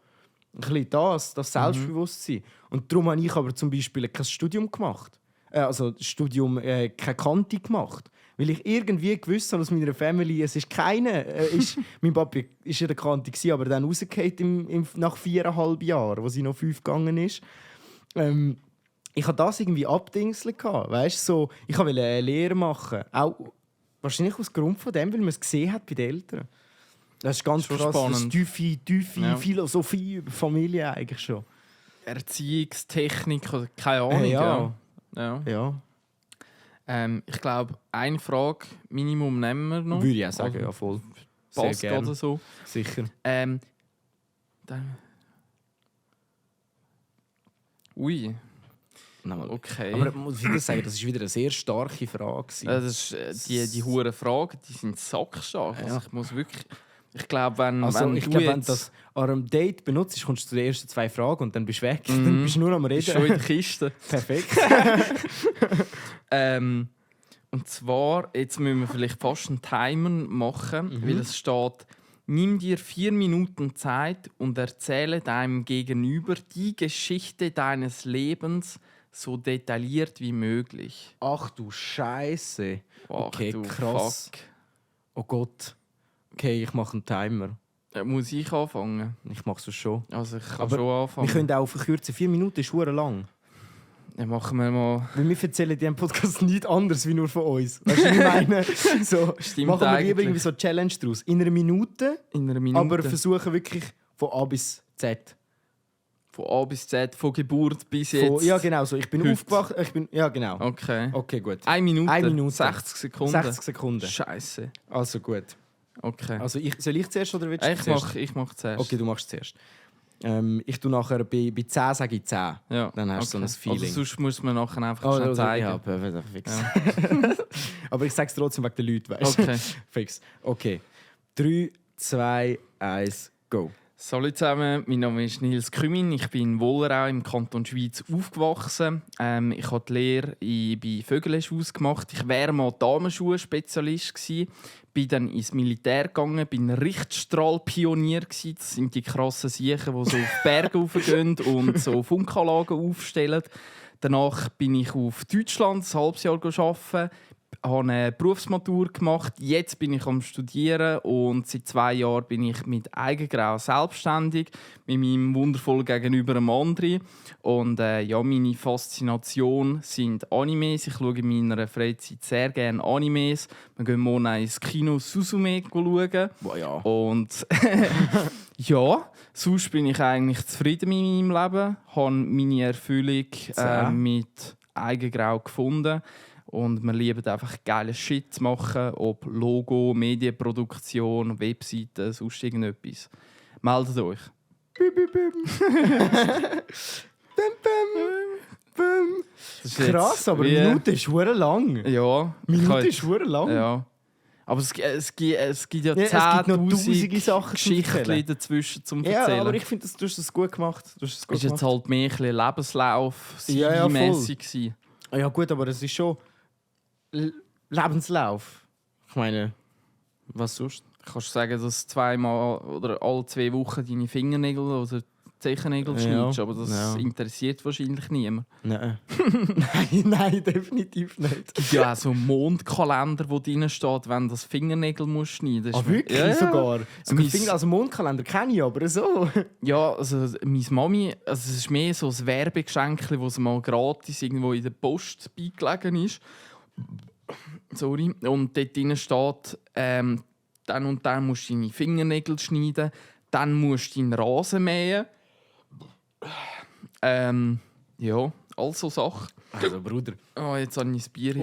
Ein bisschen das Selbstbewusstsein. Und darum habe ich aber zum Beispiel kein Studium gemacht. Keine Kante gemacht. Weil ich irgendwie gewusst habe aus meiner Family, es ist keine. Mein Papi war in der Kante, aber dann rausgefallen nach 4,5 Jahren, wo sie noch 5 gegangen ist. Ich hatte das irgendwie abdingselt. Weißt, so, ich wollte eine Lehre machen. Auch wahrscheinlich aus Grund von dem, weil man es gesehen hat bei den Eltern. Das ist ganz schon krass. Spannend. Das ist tiefe Philosophie über Familie eigentlich schon. Erziehungstechnik oder keine Ahnung. Ja. Ich glaube, eine Frage Minimum nehmen wir noch. Würde ich auch sagen, also, ja voll. Passt oder so. Sicher. Ui. Nochmal. Okay. Aber muss ich sagen, das ist wieder eine sehr starke Frage. Das ist, die hure Fragen, die sind sackstark. Ja. Also ich muss wirklich... Ich glaube, wenn du das an einem Date benutzt, kommst du zu den ersten 2 Fragen und dann bist du weg. Dann bist du nur am Reden. Schon in der Kiste. Perfekt. Und zwar, jetzt müssen wir vielleicht fast einen Timer machen, weil es steht, nimm dir 4 Minuten Zeit und erzähle deinem Gegenüber die Geschichte deines Lebens so detailliert wie möglich. Ach du Scheiße. Okay, du krass. Fuck. Oh Gott. Okay, ich mache einen Timer. Muss ich anfangen? Ich mache es schon. Also ich kann Aber schon anfangen. Wir können auch verkürzen. 4 Minuten ist verdammt lang. Ja, machen wir mal. Weil wir erzählen diesem Podcast nichts anderes wie nur von uns. Weißt du, was ich meine? So, Stimmt machen wir eigentlich. lieber irgendwie so eine Challenge daraus. In einer Minute. Aber Aber versuchen wirklich von A bis Z. von A bis Z, von Geburt bis jetzt. Ja, genau so. Ich bin Heute. aufgewacht. Ja, genau. Okay. Okay, gut. 1 Minute. 1 Minute. 60 Sekunden. 60 Sekunden. Scheiße. Also gut. Okay. Also soll ich zuerst oder willst du zuerst? Ich mach zuerst. Okay, du machst zuerst. Ich tue nachher bei 10 sage ich 10. Ja. Dann hast du so ein Feeling. Also sonst muss man nachher einfach schnell zeigen. Ja, perfekt. Fix. Ja. Aber ich sage es trotzdem wegen den Leuten, weißt du? Okay. Fix. Okay. 3, 2, 1, go. Salut zusammen, mein Name ist Nils Kümin. Ich bin in Wollerau im Kanton Schweiz aufgewachsen. Ich habe die Lehre bei Vögeleschhaus gemacht. Ich wäre mal Damenschuhe-Spezialist gewesen. Bin dann ins Militär gegangen, bin Richtstrahlpionier gewesen. Das sind die krassen Siechen, die so auf Berge raufgehen und so Funkanlagen aufstellen. Danach bin ich auf Deutschland ein halbes Jahr arbeiten. Habe eine Berufsmatur gemacht. Jetzt bin ich am Studieren und seit 2 Jahren bin ich mit Eigengrau selbstständig, mit meinem wundervollen Gegenüber Andri. Und meine Faszination sind Animes. Ich schaue in meiner Freizeit sehr gerne Animes. Wir gehen morgen ins Kino Suzume schauen. Boah, ja. Und ja, sonst bin ich eigentlich zufrieden mit meinem Leben. Ich habe meine Erfüllung mit Eigengrau gefunden. Und wir lieben einfach geile Shit zu machen, ob Logo, Medienproduktion, Webseiten, sonst irgendetwas. Meldet euch. Krass, aber eine Minute ist verdammt lang. Ja. Minute ist verdammt lang. Ja. Aber es gibt ja es gibt noch tausende Sachen Geschichten dazwischen zum Erzählen. Ja, aber ich finde, du hast das gut gemacht. Es war jetzt halt mehr ein Lebenslauf, CV-mässig. Ja gut, aber es ist schon Lebenslauf. Ich meine, was sonst? Kannst du sagen, dass 2-mal oder alle 2 Wochen deine Fingernägel oder Zechennägel schneidest, aber das interessiert wahrscheinlich niemand. Nein. nein, definitiv nicht. Es gibt ja auch so einen Mondkalender, wo drin steht, wenn du das Fingernägel musst schneiden musst. Wirklich? Ja. Sogar also Mondkalender kenne ich, aber so. Ja, also meine Mami, also es ist mehr so ein Werbegeschenk, das mal gratis irgendwo in der Post beigelegen ist. Sorry. Und dort drin steht, dann und dann musst du deine Fingernägel schneiden, dann musst du deinen Rasen mähen. Ja, also Sachen. Also Bruder. Oh, jetzt habe ich das Bier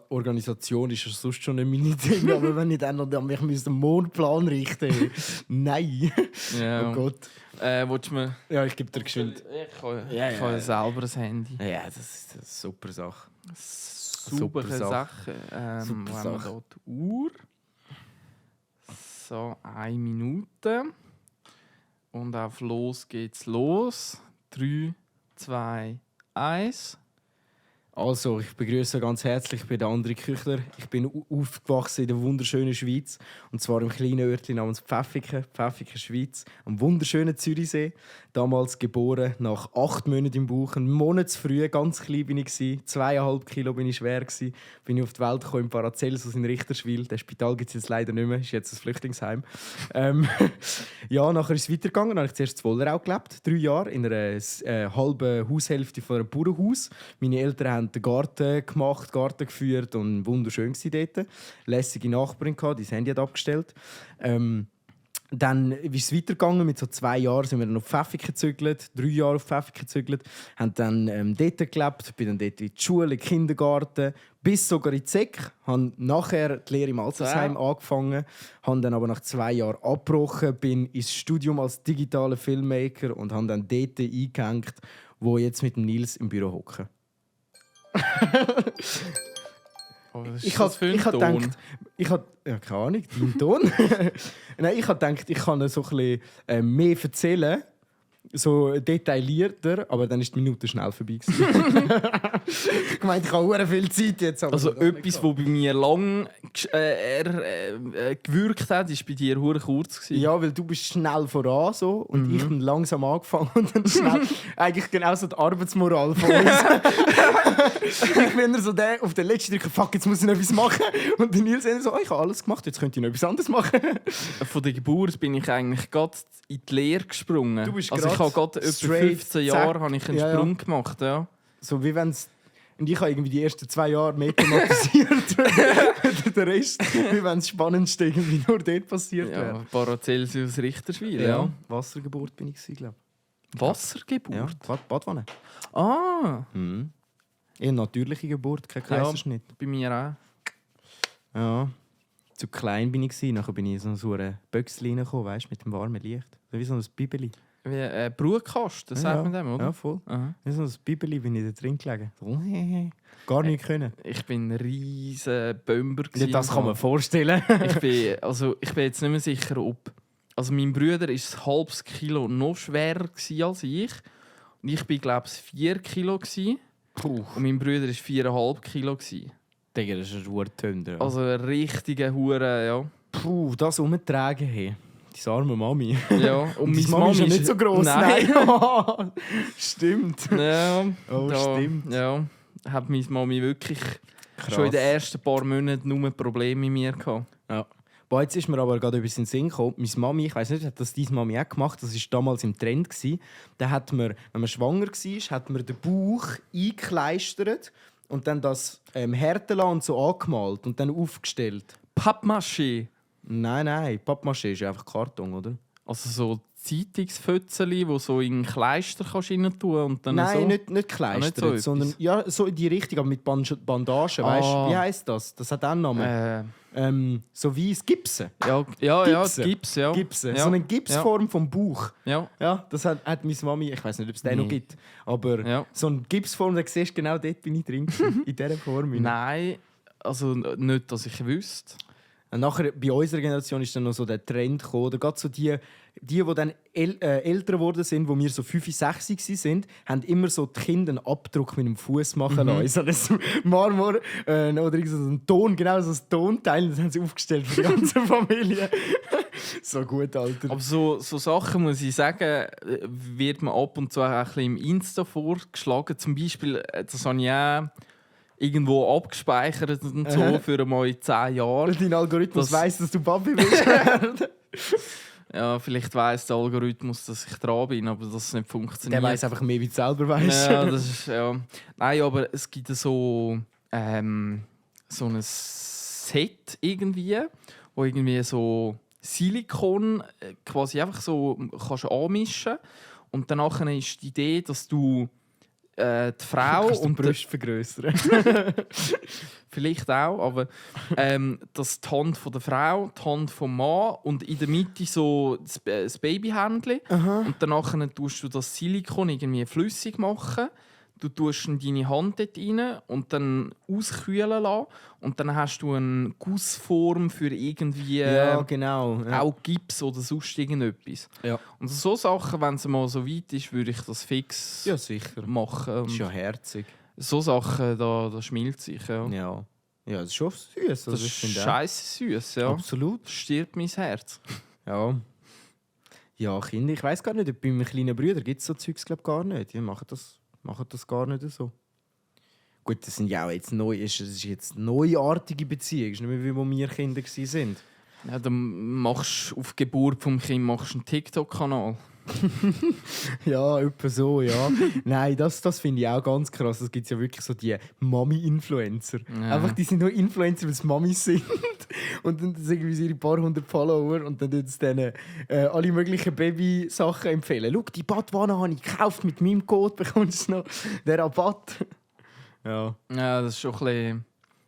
Organisation ist ja sonst schon ein Mini-Ding, aber wenn ich dann noch den Mondplan richten Nein. Ja. Oh Gott. Willst du mir... Ja, ich gebe dir geschwind. Ich habe selber ein Handy. Ja, das ist eine super Sache. Super Sache. Super Sache. Sache. Wir die Uhr. So, 1 Minute. Und auf los geht's los. 3, 2, 1. Also, ich begrüße ganz herzlich bei Andri Küchler. Ich bin aufgewachsen in der wunderschönen Schweiz. Und zwar im kleinen Örtchen namens Pfäffiken, Schweiz, am wunderschönen Zürichsee. Damals geboren, nach 8 Monaten im Bauch. Einen Monat zu früh, ganz klein bin ich. 2,5 Kilo bin ich schwer. Bin ich auf die Welt gekommen, in Paracelsus in Richterswil. Das Spital gibt es jetzt leider nicht mehr, ist jetzt ein Flüchtlingsheim. Ja, nachher ist es weitergegangen. Dann habe ich zuerst in Wollerau gelebt, 3 Jahre, in einer halben Haushälfte von einem Bauernhaus. Meine Eltern haben den Garten gemacht, Garten geführt und wunderschön war dort. Lässige Nachbarin, die das Handy hat abgestellt. Dann ist es weitergegangen. Mit so 2 Jahren sind wir dann auf Pfäffiken gezügelt, 3 Jahre auf Pfäffiken gezügelt, haben dann dort gelebt, bin dann dort in die Schule, in den Kindergarten, bis sogar in die SEK. Habe nachher die Lehre im Altersheim angefangen, habe dann aber nach 2 Jahren abgebrochen, bin ins Studium als digitaler Filmmaker und habe dann dort eingehängt, wo jetzt mit dem Nils im Büro hocke. Ich habe gedacht, ja, keine Ahnung, dein Ton. Nein, ich habe gedacht, ich kann so ein bisschen mehr erzählen, so detaillierter, aber dann ist die Minute schnell vorbei. Ich meine, ich habe sehr viel Zeit jetzt. Aber also etwas, was bei mir lang gewirkt hat, war bei dir sehr kurz. Ja, weil du bist schnell voran so, und ich bin langsam angefangen und dann schnell. Eigentlich genau so die Arbeitsmoral von uns. Ich bin so der auf den letzten Drücker, fuck, jetzt muss ich noch etwas machen. Und der Nils so, ich habe alles gemacht, jetzt könnte ich noch etwas anderes machen. Von der Geburt bin ich eigentlich gerade in die Lehre gesprungen. Du bist also ich habe gerade etwa 15 Jahre habe ich einen Sprung gemacht. Ja. So wie wenn's. Und ich habe irgendwie die ersten 2 Jahre mehr thematisiert. Der Rest, wie wenn das Spannendste irgendwie nur dort passiert wäre. Ja, Paracelsus Richterswil. Ja. Wassergeburt bin ich, glaube ich. Wassergeburt? Ja, Badwanne. Ah! Eher natürliche Geburt, kein Kaiserschnitt. Ja, bei mir auch. Ja. Zu klein bin ich. Nachher bin ich in so eine Büchse reingekommen, weißt du, mit dem warmen Licht. Wie so ein Bibeli. Wie Brutkasten, sagt man dem, oder? Ja, voll. Aha. Wie so ein Bibeli bin ich da drin gelegen. Gar nicht können. Ich bin ein riesen Bömber. Das kann man vorstellen. ich bin jetzt nicht mehr sicher, ob Also mein Bruder war ein halbes Kilo noch schwerer als ich. Und ich war, glaube ich, 4 Kilo. Puh. Und mein Bruder war 4,5 Kilo. Digga, das ist ein Ruhrtünder. Also ein richtiger Hure, ja. Puh, das umgetragen haben. Deine arme Mami. Ja, und Meine meine Mami ist ja nicht so gross. Nein. Stimmt. Ja, Oh, stimmt. Ja, hat meine Mami wirklich Krass. schon in den ersten paar Monaten nur Probleme mit mir gehabt. Ja. Boah, jetzt ist mir aber gerade etwas in den Sinn gekommen. Meine Mami, ich weiss nicht, hat das deine Mami auch gemacht? Das war damals im Trend. Da hat man, wenn man schwanger war, hat man den Bauch eingekleistert und dann das Härteland so angemalt und dann aufgestellt. Pappmaché. Nein, Pappmaché ist einfach Karton, oder? Also so Zeitungsfötzeli, wo so in Kleister kannst rein tun und dann Nein, so. nicht gekleistert, so sondern etwas? ja, so in die Richtung, aber mit Bandagen, weißt du? Wie heisst das? Das hat auch einen Namen. So wie das Gipsen. Gips, ja. Gipsen. Ja. So eine Gipsform vom Bauch. Ja. Ja, das hat meine Mami, ich weiß nicht, ob es den noch gibt, aber Ja. so eine Gipsform, da siehst du genau dort bin ich drin, in dieser Form. Nein, also nicht, dass ich wüsste. Und nachher, bei unserer Generation ist dann noch so der Trend gekommen, oder gerade so die dann älter geworden sind, wo wir so 5, 6 waren, haben immer so die Kinder einen Abdruck mit dem Fuß machen lassen. So ein Marmor oder irgend so ein Ton, genau so ein Tonteil, das haben sie aufgestellt für die ganze Familie. So gut, Alter. Aber so Sachen, muss ich sagen, wird mir ab und zu auch ein bisschen im Insta vorgeschlagen. Zum Beispiel, das habe ich auch irgendwo abgespeichert und so für einmal in 10 Jahren. Dein Algorithmus Das- weiss, dass du Papi bist. Ja, vielleicht weiss der Algorithmus, dass ich dran bin, aber das nicht funktioniert. Der weiss einfach mehr, wie du selber weißt. Ja, das ist, ja. Nein, aber es gibt so ein Set irgendwie, wo irgendwie so Silikon quasi einfach so kannst anmischen und danach ist die Idee, dass du die Frau Kannst du und die Brust vergrößern. vielleicht auch, aber dass die Hand von der Frau, die Hand vom Mann und in der Mitte so das Babyhändchen. Und danach tust du das Silikon irgendwie flüssig machen. Du tust dann deine Hand dort rein und dann auskühlen lassen. Und dann hast du eine Gussform für irgendwie Ja, genau. Ja. auch Gips oder sonst irgendetwas. Ja. Und so Sachen, wenn es mal so weit ist, würde ich das fix Ja, sicher. machen. Das ist Und ja herzig. so Sachen, da schmilzt sich. Ja. Ja. Ja, das ist schon süß. Also Das ich ist finde auch. scheiße süß, ja. Absolut. Das stirbt mein Herz. Ja. Ja, Kinder, ich weiß gar nicht, ob bei meinen kleinen Brüdern gibt es so Zeugs glaub, gar nicht. Die machen das gar nicht so. Gut, das sind ja auch jetzt neu, es ist jetzt eine neuartige Beziehung, es ist nicht mehr wie wo wir Kinder waren. Ja, dann machst du auf die Geburt vom Kind einen TikTok-Kanal. Ja, etwa so, ja. Nein, das finde ich auch ganz krass. Es gibt ja wirklich so die Mami-Influencer. Ja. Einfach, die sind nur Influencer, weil es Mamis sind. Und dann sagen wir ihre paar hundert Follower und dann jetzt denen alle möglichen Baby-Sachen empfehlen. Schau, die Badwanne habe ich gekauft, mit meinem Code bekommst du noch den Rabatt. Ja. Ja, das ist schon ein bisschen...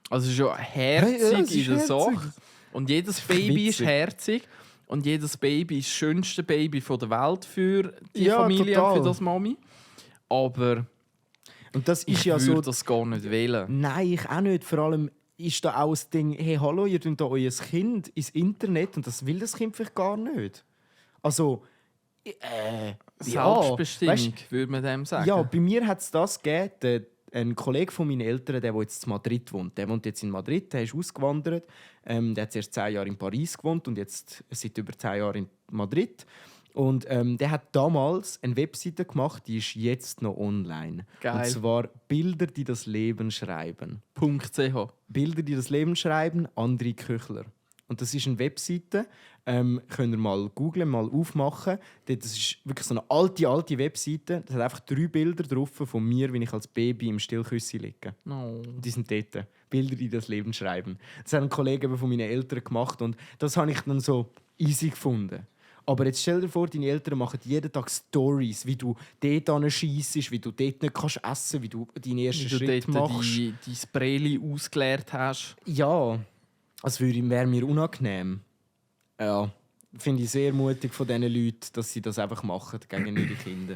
Also es ist schon Hey, herzig ja, es ist in der herzig. Sache. Und jedes Baby ist witzig. herzig. Und jedes Baby ist das schönste Baby der Welt für die Ja, Familie, total. für das Mami. Aber Und das ist ich ja würde so. das gar nicht wählen. Nein, ich auch nicht. Vor allem ist da auch das Ding, hey, hallo, ihr tut da euer Kind ins Internet und das will das Kind vielleicht gar nicht. Also, Selbstbestimmung, weisst, würde man dem sagen. ja, bei mir hat es das gegeben. Ein Kollege von meinen Eltern, der jetzt in Madrid wohnt, der wohnt jetzt in Madrid, der ist ausgewandert. Der hat zuerst 10 Jahre in Paris gewohnt und jetzt seit über 10 Jahren in Madrid. Und der hat damals eine Webseite gemacht, die ist jetzt noch online. Geil. Und zwar Bilder, die das Leben schreiben. .ch. Bilder, die das Leben schreiben, André Köchler. Und das ist eine Webseite, könnt ihr mal googlen, mal aufmachen. Das ist wirklich so eine alte Webseite. Das hat einfach 3 Bilder drauf von mir, wie ich als Baby im Stillküssi liege. No. Die sind dort. Bilder, die das Leben schreiben. Das hat ein Kollege von meinen Eltern gemacht und das habe ich dann so easy gefunden. Aber jetzt stell dir vor, deine Eltern machen jeden Tag Stories, wie du dort schiessest, wie du dort nicht kannst essen, wie du deinen ersten Wie du Schritt dort machst. dein Sprayli ausgeleert hast. Ja, das wäre mir unangenehm. Ja, finde ich sehr mutig von diesen Leuten, dass sie das einfach machen gegen ihre Kinder.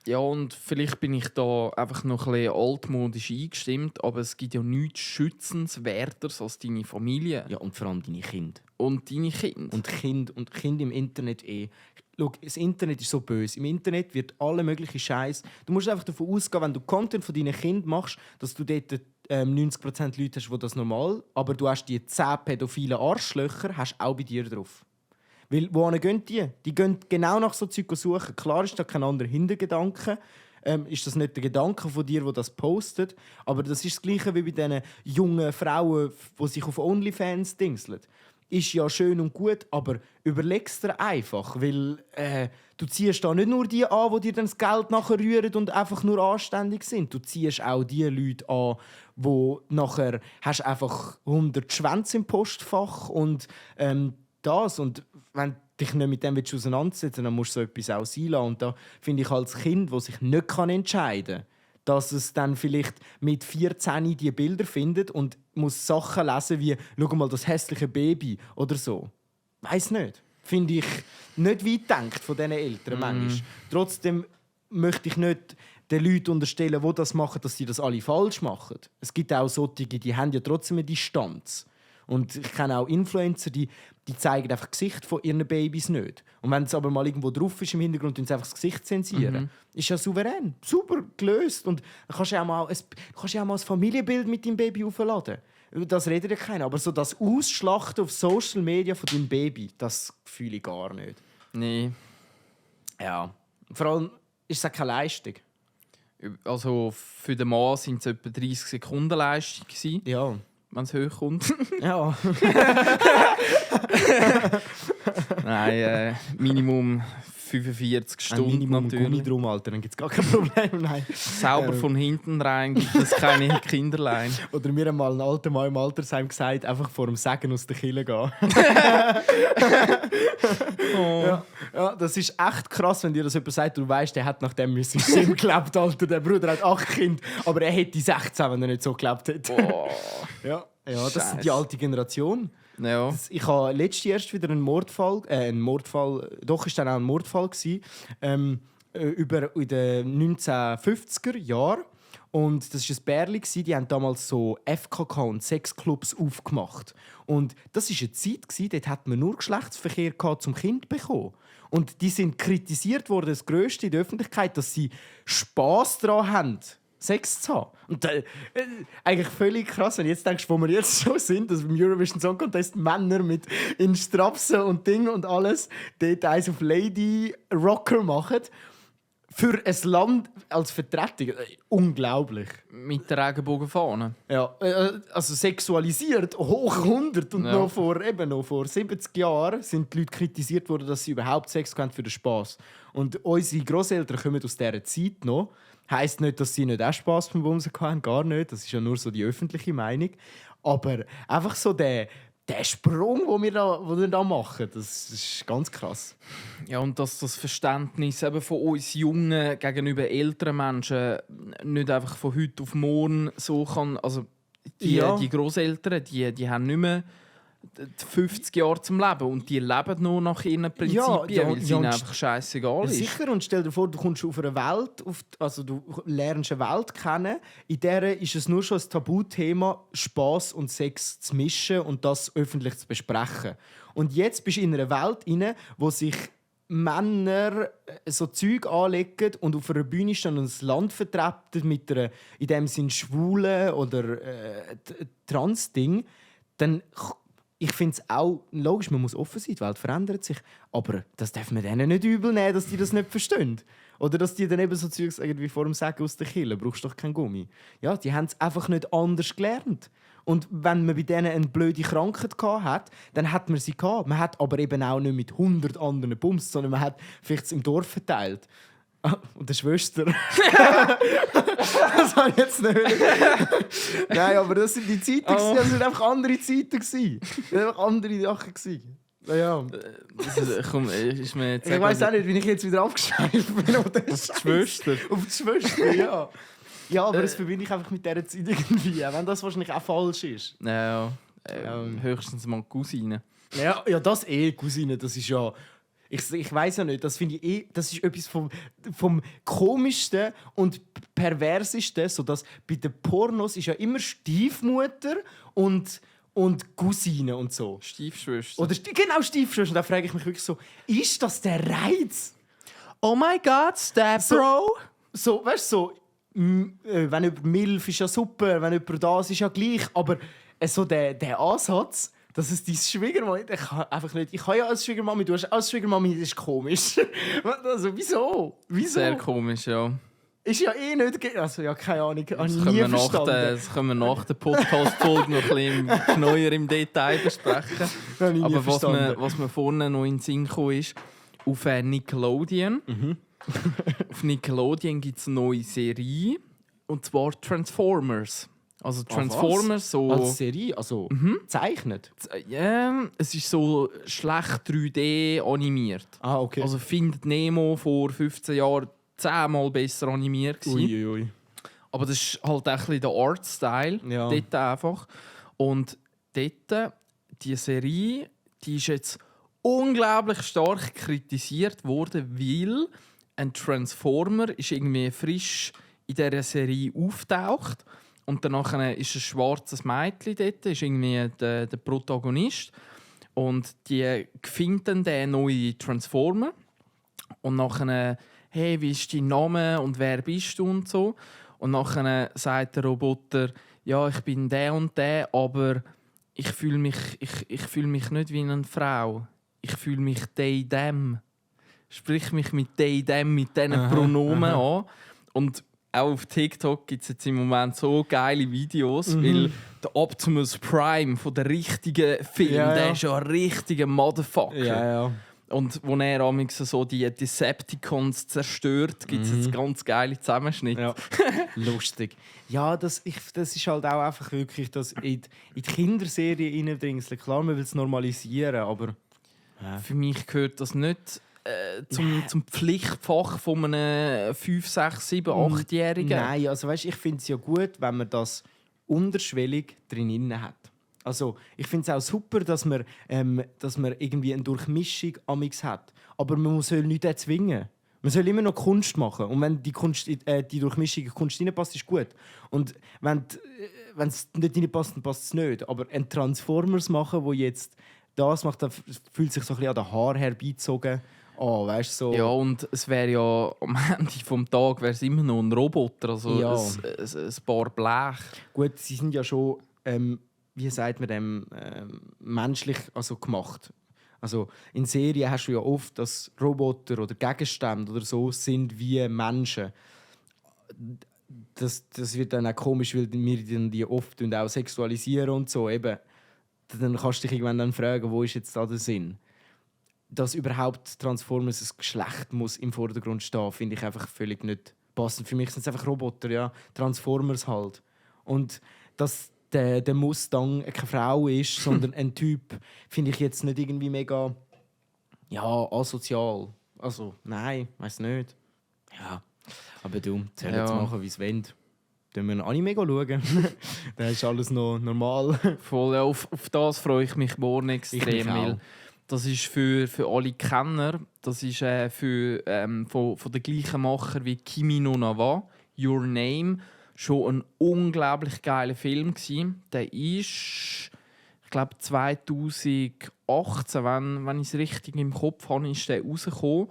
Ja, und vielleicht bin ich da einfach noch ein bisschen altmodisch eingestimmt, aber es gibt ja nichts Schützenswerteres als deine Familie. Ja, und vor allem deine Kinder. Und deine Kinder. Und Kinder im Internet Schau, das Internet ist so böse. Im Internet wird alle möglichen Scheiß. Du musst einfach davon ausgehen, wenn du Content von deinen Kindern machst, dass du dort 90% Leute hast, die das normal, aber du hast die 10 pädophilen Arschlöcher hast auch bei dir drauf. Weil, wohin gehen die? Die gehen genau nach so Zeug suchen. Klar ist da kein anderer Hintergedanke. Ist das nicht der Gedanke von dir, der das postet? Aber das ist das Gleiche wie bei diesen jungen Frauen, die sich auf OnlyFans dingseln. Ist ja schön und gut, aber überleg's dir einfach, weil du ziehst da nicht nur die an, die dir dann das Geld nachher rühren und einfach nur anständig sind. Du ziehst auch die Leute an, wo nachher hast einfach 100 Schwänze im Postfach und das. Und wenn dich nicht mit dem auseinandersetzen willst, dann musst du so etwas auch sein lassen. Und da finde ich als Kind, das sich nicht entscheiden kann, dass es dann vielleicht mit 14 die Bilder findet und muss Sachen lesen wie «Schau mal, das hässliche Baby» oder so. Weiss nicht. Finde ich nicht weit gedacht von diesen Eltern manchmal. Trotzdem möchte ich nicht den Leuten unterstellen, die das machen, dass sie das alle falsch machen. Es gibt auch solche, die haben ja trotzdem eine Distanz. Und ich kenne auch Influencer, die zeigen einfach das Gesicht von ihren Babys nicht. Und wenn es aber mal irgendwo drauf ist im Hintergrund, dann sie einfach das Gesicht zensieren. Ist ja souverän. Super gelöst. Und dann kannst du ja auch mal ein Familienbild mit deinem Baby aufladen. Das redet ja keiner. Aber so das Ausschlachten auf Social Media von deinem Baby, das fühle ich gar nicht. Nee. Ja. Vor allem ist es auch keine Leistung. Also für den Mann waren es etwa 30 Sekunden Leistung, Ja. wenn es hochkommt. Ja. Nein, Minimum 45 Stunden Minimum natürlich. Gummi drum, Alter, dann gibt es gar kein Problem. Nein. Sauber von hinten rein gibt es keine Kinderlein. Oder mir einmal ein alter Mann im Altersheim gesagt, einfach vor dem Segen aus der Kille gehen. Oh. Ja, das ist echt krass, wenn dir das jemand sagt, du weißt, der hat nach dem System gelebt, Alter. Der Bruder hat 8 Kinder, aber er hätte 16, wenn er nicht so gelebt hätte. Oh. Ja, das ist die alte Generation. Ja. Ich habe letztens erst wieder einen Mordfall, doch ist dann auch ein Mordfall gewesen, über in den 1950er Jahren. Und das war ein Bärli, die haben damals so FKK und Sexclubs aufgemacht. Und das war eine Zeit, dort hat man nur Geschlechtsverkehr zum Kind bekommen. Und die sind kritisiert worden, das Grösste in der Öffentlichkeit, dass sie Spass daran haben, Sex zu haben. Und eigentlich völlig krass, wenn du jetzt denkst, wo wir jetzt schon sind, dass beim Eurovision Song Contest Männer mit in Strapsen und Ding und alles dort eins auf Lady Rocker machen. Für ein Land als Vertretung. Unglaublich. Mit der Regenbogenfahne. Ja, also sexualisiert, hoch 100. Und Ja. noch vor 70 Jahren sind die Leute kritisiert worden, dass sie überhaupt Sex haben für den Spass. Und unsere Grosseltern kommen aus dieser Zeit noch. Heisst nicht, dass sie nicht auch Spass beim Bumsen hatten, gar nicht. Das ist ja nur so die öffentliche Meinung. Aber einfach so der Sprung, den wir da machen, das ist ganz krass. Ja, und dass das Verständnis eben von uns Jungen gegenüber älteren Menschen nicht einfach von heute auf morgen so kann. Also die Grosseltern, die haben nicht mehr 50 Jahre zum Leben und die leben nur nach ihren Prinzipien, weil es ihnen einfach scheißegal ist. Sicher, und stell dir vor, du kommst auf eine Welt, also du lernst eine Welt kennen, in der ist es nur schon ein Tabuthema, Spass und Sex zu mischen und das öffentlich zu besprechen. Und jetzt bist du in einer Welt rein, wo sich Männer so Zeug anlegen und auf einer Bühne stehen und das Land vertreten mit einer, in dem Sinn, schwulen oder Trans-Ding, dann ich finde es auch logisch, man muss offen sein, die Welt verändert sich. Aber das darf man denen nicht übel nehmen, dass die das nicht verstehen. Oder dass die dann eben so Zeug sagen wie vor dem Sagen aus der Kille, brauchst doch kein Gummi. Ja, die haben es einfach nicht anders gelernt. Und wenn man bei denen eine blöde Krankheit hat, dann hat man sie gehabt. Man hat aber eben auch nicht mit 100 anderen Bums, sondern man hat vielleicht im Dorf verteilt. Und der Schwester. Das habe ich jetzt nicht. Nein, aber das sind die Zeiten. Das sind einfach andere Zeiten. Das waren einfach andere Sachen. Ja. Ist mir jetzt Ich weiss auch nicht, wie ich jetzt wieder aufgeschweift bin. Auf die Schwester. Auf die Schwester, ja. Ja, aber das verbinde ich einfach mit dieser Zeit irgendwie. Wenn das wahrscheinlich auch falsch ist. Ja, höchstens mal Cousine. Ja, das Cousine, das ist ja... Ich weiss ja nicht, das finde ich das ist etwas vom komischsten und perversesten, so dass bei den Pornos ist ja immer Stiefmutter und Cousine und so. Stiefschwester. Oder genau, Stiefschwester. Und da frage ich mich wirklich so, ist das der Reiz? Oh my God, Step Bro! So, weißt du, so, wenn jemand Milf ist ja super, wenn jemand das ist ja gleich, aber so der Ansatz, dass es deine Schwiegermami, ich kann einfach nicht, ich kann ja als Schwiegermami, du hast als Schwiegermami, das ist komisch. Also wieso? Sehr komisch, ja. Ist ja eh nicht, also ja, keine Ahnung, habe Das ich können, nie wir verstanden. das können wir nach der Podcast-Folge noch ein bisschen neuer im Detail besprechen. Das habe ich nie Aber verstanden. was mir vorne noch in den Sinn kam, ist, auf Nickelodeon. Auf Nickelodeon gibt es eine neue Serie, und zwar Transformers. Also Transformers so... Als Serie, also gezeichnet? Es ist so schlecht 3D animiert. Ah, okay. Also Findet Nemo vor 15 Jahren 10-mal besser animiert gewesen. Ui. Aber das ist halt auch ein bisschen der Art-Style. Ja. Dort einfach. Und dort, die Serie, die ist jetzt unglaublich stark kritisiert worden, weil ein Transformer ist irgendwie frisch in dieser Serie auftaucht. Und danach ist ein schwarzes Mädchen dort, ist irgendwie der Protagonist. Und die finden den neuen Transformer. Und nachher, hey, wie ist dein Name und wer bist du und so. Und nachher sagt der Roboter, ja, ich bin der und der, aber ich fühle mich nicht wie eine Frau. Ich fühle mich dem. Sprich mich mit dem, mit diesen Pronomen an. Und auch auf TikTok gibt es jetzt im Moment so geile Videos, weil der Optimus Prime von der richtigen Film, der ist ja ein richtiger Motherfucker. Ja. Und wo er amigs so die Decepticons zerstört, gibt es jetzt ganz geile Zusammenschnitte. Ja. Lustig. Ja, das ist halt auch einfach wirklich das in die Kinderserie reindringseln. Klar, man will es normalisieren, aber... Für mich gehört das nicht zum Pflichtfach von einem 5-, 6-, 7-, 8-Jährigen. Nein, also weißt, ich finde es ja gut, wenn man das unterschwellig drin hat. Also ich finde es auch super, dass man irgendwie eine Durchmischung amix hat. Aber man soll nicht erzwingen. Man soll immer noch Kunst machen. Und wenn die Durchmischung in die Kunst reinpasst, ist gut. Und wenn es nicht reinpasst, dann passt es nicht. Aber ein Transformers machen, wo jetzt das macht, dann fühlt sich so ein bisschen an den Haar herbeizogen. Oh, weißt, so. Ja, und es wäre ja am Ende des Tages wäre es immer noch ein Roboter, also Ja. ein paar Blech. Gut, sie sind ja schon, wie sagt man dem, menschlich also gemacht. Also in Serien hast du ja oft, dass Roboter oder Gegenstände oder so sind wie Menschen. Das wird dann auch komisch, weil wir die oft auch sexualisieren und so. Eben, dann kannst du dich irgendwann dann fragen, wo ist jetzt da der Sinn? Dass überhaupt Transformers ein Geschlecht muss im Vordergrund stehen, finde ich einfach völlig nicht passend. Für mich sind es einfach Roboter, ja. Transformers halt. Und dass der Mustang keine Frau ist, sondern ein Typ, finde ich jetzt nicht irgendwie mega asozial. Also, nein, weiß nicht. Ja, aber du, sollen jetzt machen, wie es wollen. Dann müssen wir ein Anime schauen. Dann ist alles noch normal. Voll, auf das freue ich mich morgen extrem. Weil das ist für alle Kenner, das ist von den gleichen Macher wie Kimi no Na wa, Your Name, schon ein unglaublich geiler Film gewesen. Der ist, ich glaube 2018, wenn ich es richtig im Kopf habe, ist der rausgekommen.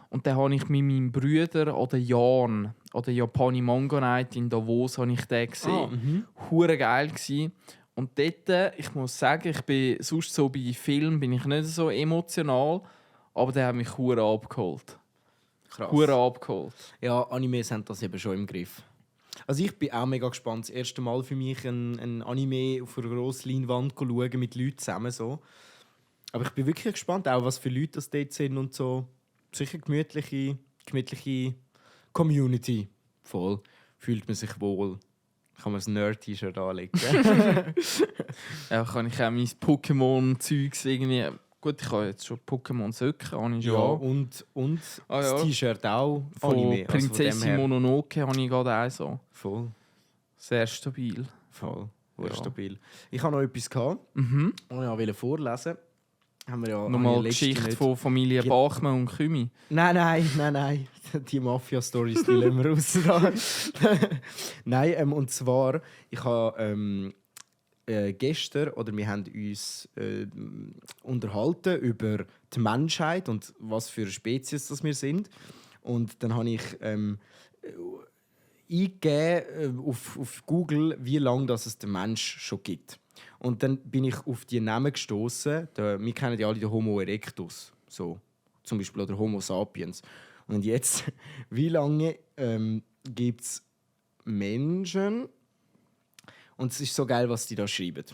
Und den habe ich mit meinem Bruder oder Jan oder Japani Manga Night in Davos habe ich den gesehen. Hure geil gewesen. Und dort, ich muss sagen, ich bin sonst so bei Filmen bin ich nicht so emotional, aber der hat mich hure abgeholt. Krass. Hure abgeholt. Ja, Animes haben das eben schon im Griff. Also ich bin auch mega gespannt. Das erste Mal für mich ein Anime auf einer grossen Leinwand schauen mit Leuten zusammen. So. Aber ich bin wirklich gespannt, auch was für Leute das dort sind und so. Sicher gemütliche Community. Voll. Fühlt man sich wohl. Kann man ein Nerd-T-Shirt anlegen. Ja, kann ich auch mein Pokémon-Zeugs irgendwie... Gut, ich habe jetzt schon Pokémon-Socken. Ja, und das T-Shirt auch. Von Anime. Prinzessin Mononoke habe ich gerade auch so. Voll. Sehr stabil. Voll. Ja. Stabil. Ich habe noch etwas gehabt, Mhm. und ich wollte vorlesen. Haben wir ja Nochmal letzte Geschichte nicht. von Familie Bachmann und Kümi. Nein. Die Mafia-Stories, die lassen wir raus. Nein, und zwar, ich habe gestern, oder wir haben uns unterhalten über die Menschheit und was für eine Spezies das wir sind. Und dann habe ich eingegeben auf Google, wie lange es den Mensch schon gibt. Und dann bin ich auf die Namen gestoßen. Wir kennen ja alle den Homo erectus, so zum Beispiel, oder Homo sapiens. Und jetzt, wie lange gibt es Menschen? Und es ist so geil, was die da schreiben.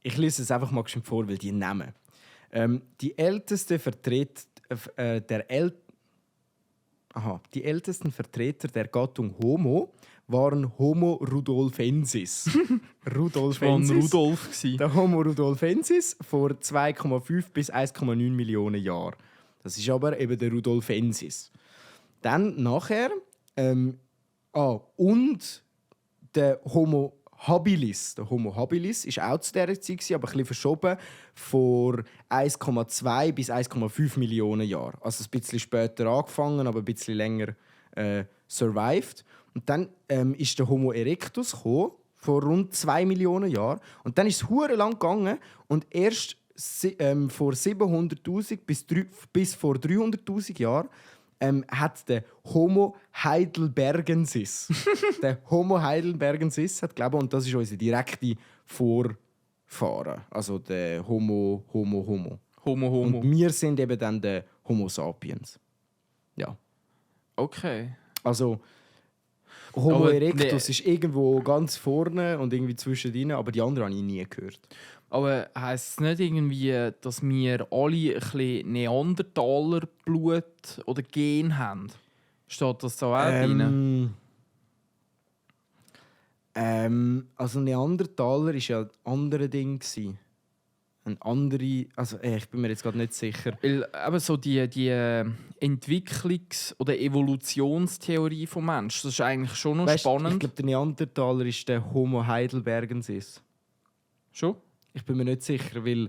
Ich lese es einfach mal vor, weil die Namen. Die ältesten Vertreter der Gattung Homo waren Homo rudolfensis. Von Rudolf gsi. Der Homo rudolfensis vor 2,5 bis 1,9 Millionen Jahren. Das ist aber eben der Rudolfensis. Dann nachher und der Homo habilis. Der Homo habilis ist auch zu dieser Zeit, aber ein bisschen verschoben, vor 1,2 bis 1,5 Millionen Jahren. Also ein bisschen später angefangen, aber ein bisschen länger survived. Und dann ist der Homo erectus gekommen, vor rund 2 Millionen Jahren. Und dann ist es hure lang gegangen und erst vor 700'000 bis vor 300'000 Jahren hat der Homo heidelbergensis. Der Homo heidelbergensis hat, glaube ich, und das ist unser direkter Vorfahre. Also der Homo. Und wir sind eben dann der Homo sapiens. Ja. Okay. Also Homo Aber erectus ist irgendwo ganz vorne und irgendwie zwischendrin, aber die anderen habe ich nie gehört. Aber heisst es nicht irgendwie, dass wir alle ein bisschen Neandertaler-Blut oder Gen haben? Steht das da auch drin? Also Neandertaler war ja ein anderes Ding. Ein andere, also ich bin mir jetzt gerade nicht sicher. Weil eben so die Entwicklungs- oder Evolutionstheorie des Menschen, das ist eigentlich schon noch spannend. Ich glaube, der Neandertaler ist der Homo heidelbergensis. Schon? Ich bin mir nicht sicher, weil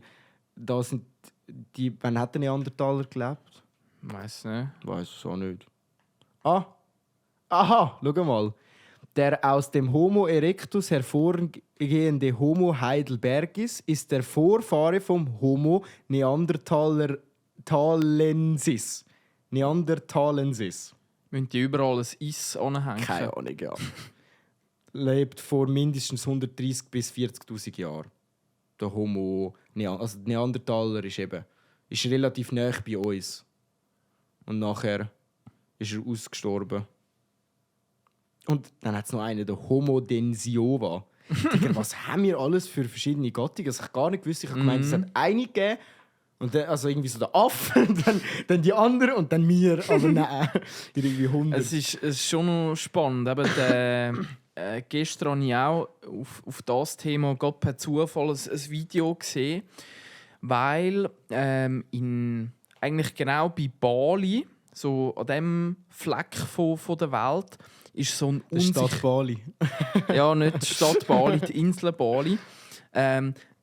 da sind die. Wann hat der Neandertaler gelebt? Weiß nicht. Weiß es auch nicht. Aha, schau mal. Der aus dem Homo erectus hervorgehende Homo heidelbergis ist der Vorfahre vom Homo neanderthalensis. Müssen die überall ein Is anhängen? Keine Ahnung, ja. Lebt vor mindestens 130 bis 40'000 Jahren. Der Homo, also der Neandertaler ist relativ nah bei uns. Und nachher ist er ausgestorben. Und dann hat es noch einen, der Homo densiova. Digga, was haben wir alles für verschiedene Gattungen? Das habe ich gar nicht gewusst. Ich habe gemeint, es hat eine gegeben. Und dann, also irgendwie so der Affe, dann die anderen und dann wir. Aber nein, irgendwie 100. Es ist schon noch spannend. Eben gestern habe ich auch auf das Thema gerade per Zufall ein Video gesehen, weil eigentlich genau bei Bali, so an diesem Fleck von der Welt, ist so ein Stadt Bali. Ja, nicht die Stadt Bali, die Insel Bali.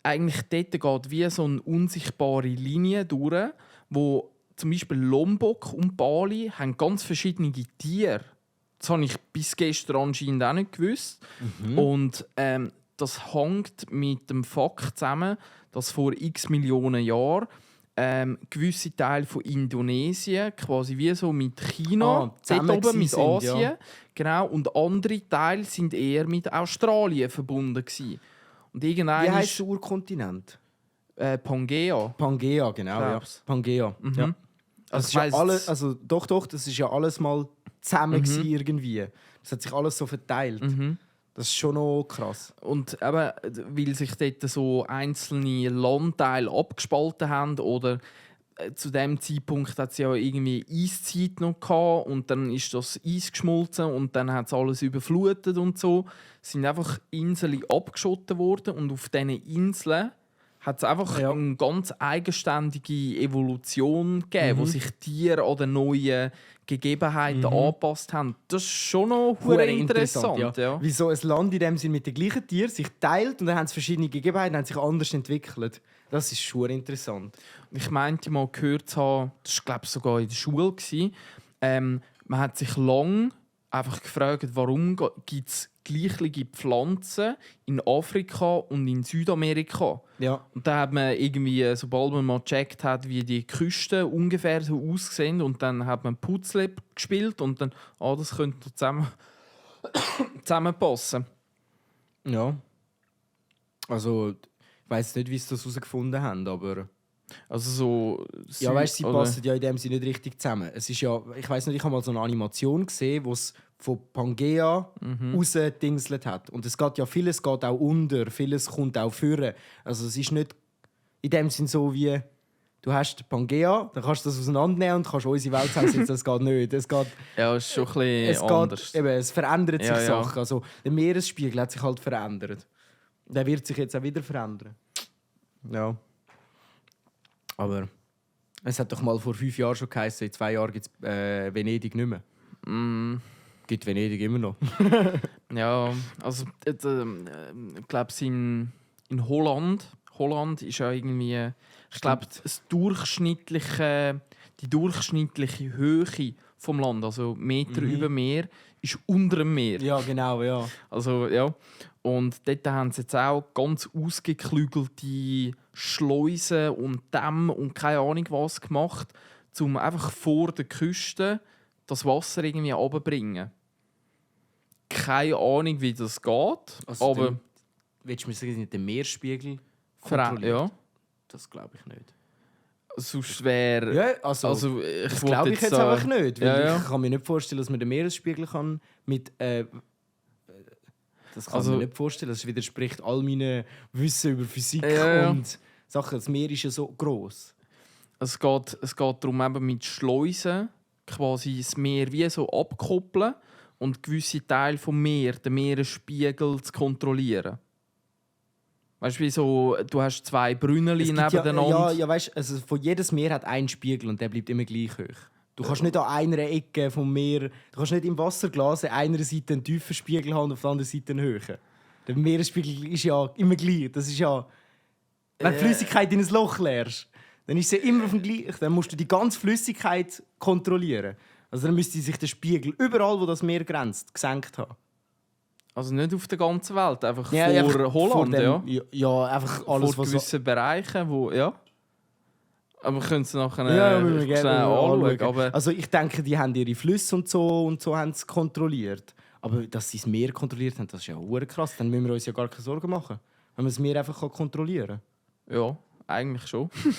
Eigentlich dort geht wie so eine unsichtbare Linie durch, wo zum Beispiel Lombok und Bali haben ganz verschiedene Tiere. Das habe ich bis gestern anscheinend auch nicht gewusst. Und das hängt mit dem Fakt zusammen, dass vor x Millionen Jahren gewisse Teile von Indonesien quasi wie so mit China, dort oben mit Asien, ja. Genau, und andere Teile sind eher mit Australien verbunden gewesen. Und wie heisst der Urkontinent? Pangea. Pangea, genau. Ja. Pangea. Ja. Das ist ja alles, also doch, das ist ja alles mal zusammen irgendwie. Das hat sich alles so verteilt. Das ist schon noch krass. Und eben, weil sich dort so einzelne Landteile abgespalten haben oder zu dem Zeitpunkt hat es ja irgendwie Eiszeit noch gehabt und dann ist das Eis geschmolzen und dann hat es alles überflutet und so. Es sind einfach Inseln abgeschottet worden und auf diesen Inseln hat es einfach eine ganz eigenständige Evolution gegeben, wo sich Tiere oder neue Gegebenheiten angepasst haben. Das ist schon noch interessant. Ja. Wieso ein Land in dem Sinne mit den gleichen Tieren sich teilt und dann haben es verschiedene Gegebenheiten, haben sich anders entwickelt. Das ist schon interessant. Ich meinte mal gehört zu haben, das war glaube ich sogar in der Schule, man hat sich lange einfach gefragt, warum gibt es gleiche Pflanzen in Afrika und in Südamerika. Ja. Und da hat man irgendwie, sobald man mal gecheckt hat, wie die Küsten ungefähr so aussehen, und dann hat man Puzzle gespielt und dann, das könnte zusammenpassen. Ja. Also, ich weiss nicht, wie sie das herausgefunden haben, aber... Also so... Ja, weißt, sie passen ja in dem Sinne nicht richtig zusammen. Es ist ja, ich weiss nicht, ich habe mal so eine Animation gesehen, wo es von Pangea rausgedingselt hat. Und es geht ja vieles geht auch unter, vieles kommt auch führen. Also es ist nicht in dem Sinne so wie du hast Pangea, dann kannst du das auseinandernehmen und kannst unsere Welt zusammensetzen. Das geht nicht. Es geht, ja, ist schon ein bisschen anders. Es verändert sich Ja, ja. Sachen. Also der Meeresspiegel hat sich halt verändert. Der wird sich jetzt auch wieder verändern. Ja. Aber es hat doch mal vor 5 Jahren schon geheißen, in 2 Jahren gibt es Venedig nicht mehr. Gibt Venedig immer noch. Ja, also ich glaube, in Holland ist ja irgendwie, ich glaube, die durchschnittliche Höhe vom Land, also Meter über Meer, ist unter dem Meer. Ja, genau, ja. Also, ja. Und dort haben sie jetzt auch ganz ausgeklügelte Schleusen und Dämme und keine Ahnung was gemacht, um einfach vor der Küste das Wasser irgendwie runterzubringen. Keine Ahnung, wie das geht, Also aber... Willst du mir sagen, nicht den Meeresspiegel Ja, Das glaube ich nicht. sonst wäre... Ja, also ich das glaube ich jetzt einfach nicht. Weil Ja. Ich kann mir nicht vorstellen, dass man den Meeresspiegel kann mit... das kann Also- ich mir nicht vorstellen. Das widerspricht all meinen Wissen über Physik Ja. und Sachen. Das Meer ist ja so gross. Es geht darum, eben mit Schleusen quasi das Meer wie so abkoppeln und gewisse Teile vom Meer, den Meeresspiegel zu kontrollieren. Weißt du, wie so, du hast 2 Brünneli Es gibt nebeneinander. ja, weißt, also von jedes Meer hat einen Spiegel und der bleibt immer gleich hoch. Du kannst nicht an einer Ecke vom Meer, du kannst nicht im Wasserglas an einer Seite einen tiefen Spiegel haben und auf der anderen Seite einen höheren. Der Meeresspiegel ist ja immer gleich. Das ist ja, wenn du Flüssigkeit in ein Loch leerst, dann ist sie immer auf dem gleichen. Dann musst du die ganze Flüssigkeit kontrollieren. Also dann müsste sich der Spiegel überall, wo das Meer grenzt, gesenkt haben. Also nicht auf der ganzen Welt, einfach Ja, vor einfach Holland, vor dem- ja. Ja, einfach alles, Vor was... gewissen Bereichen, wo, ja. Aber wir können es nachher müssen wir schnell gerne anschauen. Aber also ich denke, die haben ihre Flüsse und so haben es kontrolliert. Aber dass sie das Meer kontrolliert haben, das ist ja hure krass. Dann müssen wir uns ja gar keine Sorgen machen, wenn man das Meer einfach kontrollieren ja, eigentlich schon. kann.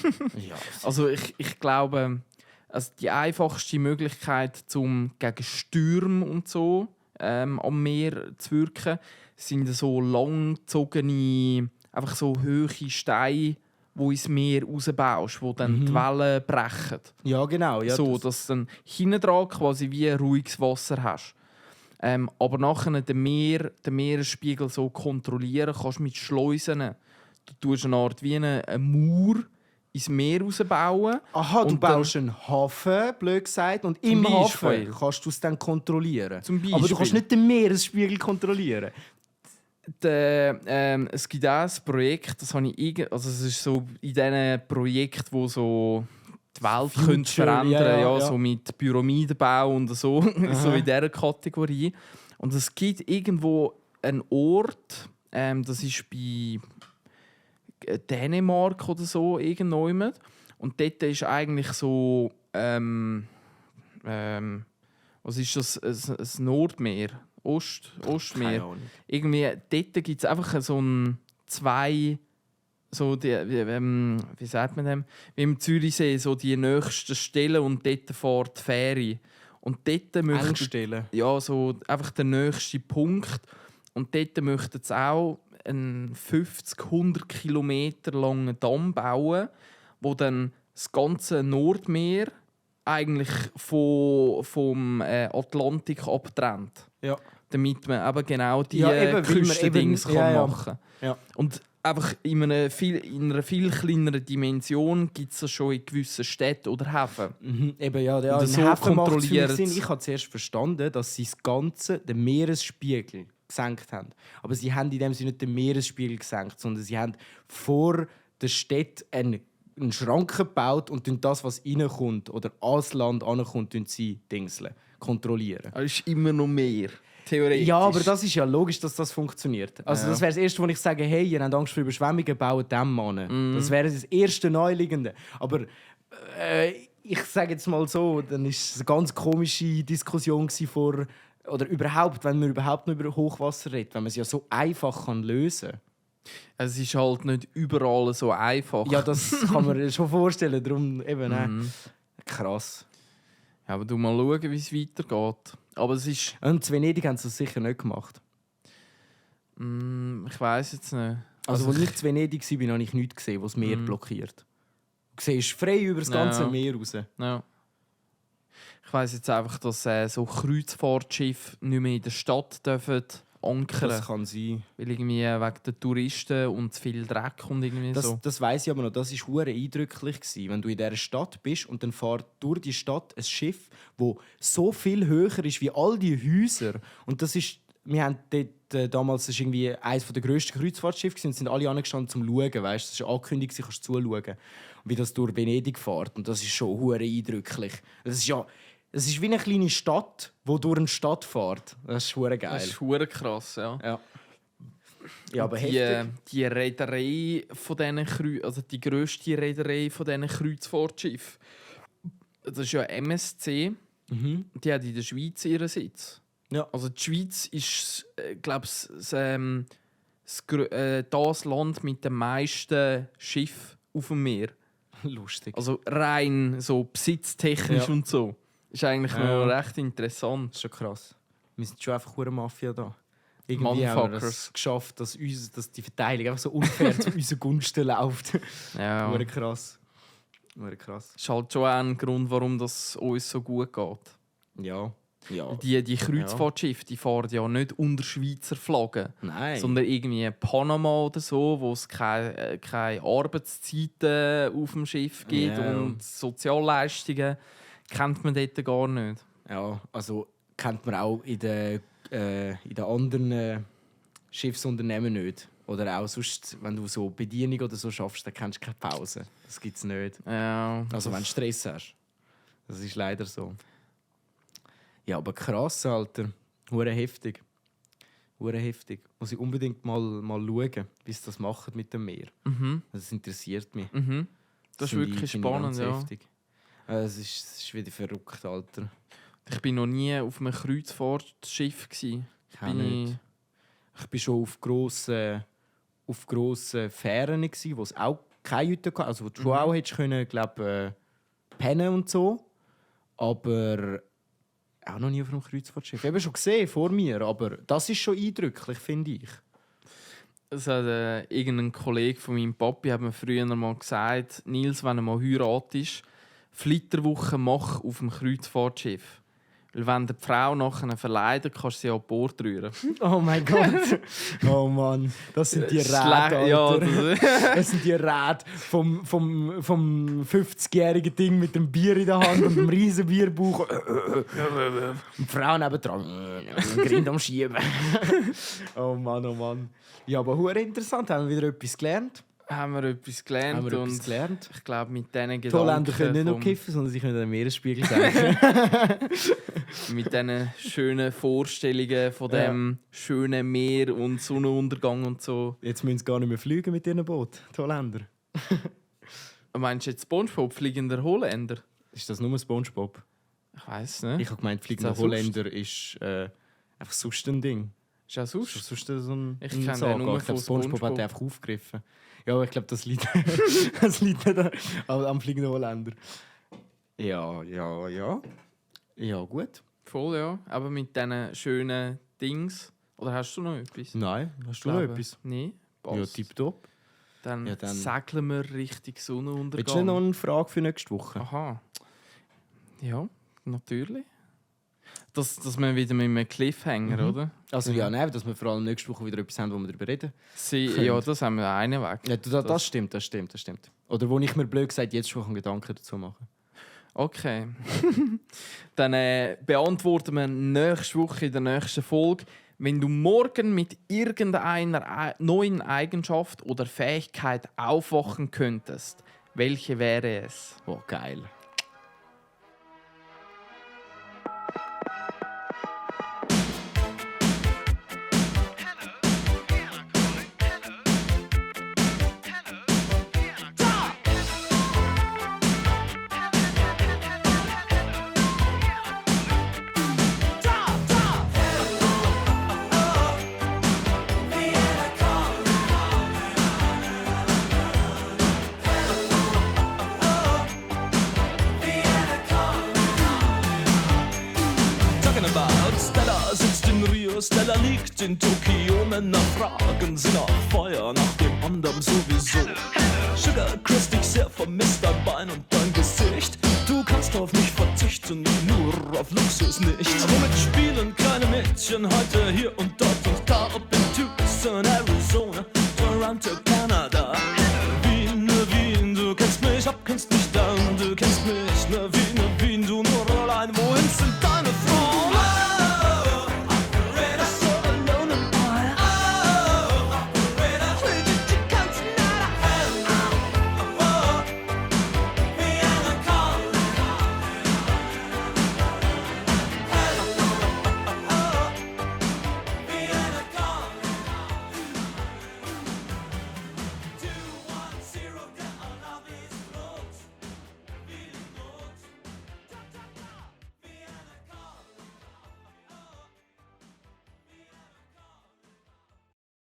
Ja, Also ich glaube, also die einfachste Möglichkeit, um gegen Stürme und so am Meer zu wirken, sind so langgezogene, einfach so hohe Steine, die ins Meer rausbaust, die dann die Wellen brechen. ja genau. Ja, so, dass du dann hinten dran quasi wie ruhiges Wasser hast. Aber nachher den Meeresspiegel so kontrollieren kannst du mit Schleusen. Du tust eine Art wie eine Mauer ins Meer rausbauen. Aha, du und dann- baust einen Hafen, blöd gesagt, und Zum im Beispiel. Hafen kannst du es dann kontrollieren. Zum Aber du kannst Beispiel. nicht den Meeresspiegel kontrollieren. Es gibt auch ein Projekt, das habe ich also es ist so in diesen Projekten, wo so die Welt Future, könnte verändern, ja. so mit Pyramidenbau und so, so in dieser Kategorie. Und es gibt irgendwo einen Ort, das ist bei Dänemark oder so irgendjemand. Und dort ist eigentlich so was ist das? Ein Nordmeer? Ostmeer? Keine Ahnung. Irgendwie, dort gibt es einfach so ein wie sagt man dem? Wie im Zürichsee, so die nächsten Stellen und dort fährt die Fähre. Und dort möchten Engstellen. ja, so einfach der nächste Punkt. Und dort möchten sie auch einen 50-100 Kilometer langen Damm bauen, wo dann das ganze Nordmeer eigentlich vom Atlantik abtrennt. Ja. Damit man eben genau die Ja, eben, weil man Küstendings eben- kann ja, ja. machen kann. Ja. Und einfach in einer viel kleineren Dimension gibt es das schon in gewissen Städten oder Häfen. Eben, ja, Und in so Häfen macht's für mich kontrolliert- Sinn. Ich habe zuerst verstanden, dass sie das Ganze, den Meeresspiegel, gesenkt haben. Aber sie haben in dem Sinne nicht den Meeresspiegel gesenkt, sondern sie haben vor der Städte einen Schranken gebaut und das, was reinkommt oder ans Land ankommt, sie dingseln, kontrollieren. Es ist immer noch mehr. Theoretisch. Ja, aber das ist ja logisch, dass das funktioniert. Also das wäre das Erste, wo ich sage, hey, ihr habt Angst vor Überschwemmungen, baut dem an. Das wäre das erste Neuliegende. Aber ich sage jetzt mal so, dann ist es eine ganz komische Diskussion vor, oder überhaupt, wenn man überhaupt noch über Hochwasser redet, wenn man es ja so einfach lösen kann. Es ist halt nicht überall so einfach. Ja, das kann man sich schon vorstellen. Darum eben, krass. Ja, aber du mal schauen, wie es weitergeht. Aber es ist... Und in Venedig haben sie das sicher nicht gemacht. Ich weiss jetzt nicht. Also als ich in Venedig war, habe ich nichts gesehen, was das Meer blockiert. Du siehst frei über das ganze Meer raus. Ja. Ich weiss jetzt einfach, dass so Kreuzfahrtschiffe nicht mehr in der Stadt dürfen ankern. Das kann sein. Weil irgendwie wegen der Touristen und zu viel Dreck und irgendwie so. Das weiss ich aber noch. Das war hure eindrücklich gewesen, wenn du in dieser Stadt bist und dann fährt durch die Stadt ein Schiff, das so viel höher ist wie all die Häuser. Und das ist, wir haben dort, damals das ist irgendwie eines der grössten Kreuzfahrtschiffe und sind alle angestanden zum Schauen. Weißt? Das ist eine Ankündigung, du kannst zuschauen, wie das durch Venedig fährt. Und das ist schon hure eindrücklich. Es ist wie eine kleine Stadt, die durch eine Stadt fährt. Das ist hure geil. Das ist hure krass, ja. Ja, aber die Reederei von diesen also die grösste Reederei von diesen Kreuzfahrtschiffen, das ist ja MSC. Die hat in der Schweiz ihren Sitz. Ja. Also die Schweiz ist, glaube ich, das Land mit den meisten Schiffen auf dem Meer. Lustig. Also rein so besitztechnisch und so. Ist eigentlich noch recht interessant. Das ist schon krass. Wir sind schon einfach eine Mafia da. Irgendwie haben wir es geschafft, dass die Verteilung einfach so unfair zu unseren Gunsten läuft. Ja. Hure krass. Das ist halt schon ein Grund, warum das uns so gut geht. Ja. Die Kreuzfahrtschiffe, die fahren ja nicht unter Schweizer Flaggen. Nein. Sondern irgendwie Panama oder so, wo es keine Arbeitszeiten auf dem Schiff gibt und Sozialleistungen kennt man dort gar nicht. Ja, also kennt man auch in den anderen Schiffsunternehmen nicht. Oder auch sonst, wenn du so Bedienung oder so schaffst, dann kennst du keine Pause. Das gibt es nicht. Ja, also wenn du Stress hast. Das ist leider so. Ja, aber krass, Alter. Hure heftig. Muss ich unbedingt mal schauen, wie sie das machen mit dem Meer. Das interessiert mich. Das ist wirklich spannend, ja. Heftig. Es ist wieder verrückt, Alter. Ich bin noch nie auf einem Kreuzfahrtschiff. Ich bin schon auf grossen Fähren, wo es auch keine Hütte gab. Also wo du schon auch hättest können, pennen und so. Aber auch noch nie auf einem Kreuzfahrtschiff. Ich habe schon gesehen vor mir, aber das ist schon eindrücklich, finde ich. Es hat irgendein Kollege von meinem Papi hat mir früher mal gesagt, Nils, wenn du mal heiratest, Flitterwoche mach auf dem Kreuzfahrtschiff. Weil wenn die Frau nachher verleidet, kannst du sie an Bord rühren. Oh mein Gott. Oh Mann. Das sind die Räte, Alter. Ja, das sind die Räte vom 50-jährigen Ding mit dem Bier in der Hand und dem riesen Bierbauch. Und die Frau nebendran. Grind am Schieben. Oh Mann. Ja, aber hure interessant. Haben wir wieder etwas gelernt? Haben wir etwas gelernt. Ich glaube, mit diesen Gedanken... Die Holländer können nicht nur kiffen, sondern sie können den Meeresspiegel senken. Mit diesen schönen Vorstellungen von dem schönen Meer und Sonnenuntergang und so. Jetzt müssen sie gar nicht mehr fliegen mit ihren Booten, die Holländer. Meinst du jetzt SpongeBob, fliegender Holländer? Ist das nur SpongeBob? Ich weiß nicht. Ich habe gemeint, fliegender Holländer ist einfach sonst ein Ding. Ist auch sonst? Ist sonst so ein ich kenne den nur von SpongeBob hat einfach aufgegriffen. Ja, aber ich glaube, das liegt nicht am fliegenden Holländer. Ja. Ja, gut. Voll, ja. Aber mit diesen schönen Dings. Oder hast du noch etwas? Nein, hast du noch etwas? Nein, passt. Ja, tipptopp. Dann segeln wir Richtung Sonnenuntergang. Willst du noch eine Frage für nächste Woche? Aha. Ja, natürlich. Dass wir wieder mit einem Cliffhanger, oder? Also ja, nein, dass wir vor allem nächste Woche wieder etwas haben, wo wir darüber reden. Ja, das haben wir einen weg. Ja, das stimmt. Oder wo ich mir blöd gesagt jetzt schon Gedanken dazu machen. Okay. Dann beantworten wir nächste Woche in der nächsten Folge. wenn du morgen mit irgendeiner neuen Eigenschaft oder Fähigkeit aufwachen könntest, welche wäre es? Oh, geil. Stella sitzt in Rio, Stella liegt in Tokio. Männer fragen sie nach Feuer, nach dem anderen sowieso. Sugar, Chris, dich sehr vermisst, dein Bein und dein Gesicht. Du kannst auf mich verzichten, nur auf Luxus nicht. Womit spielen kleine Mädchen heute hier und dort?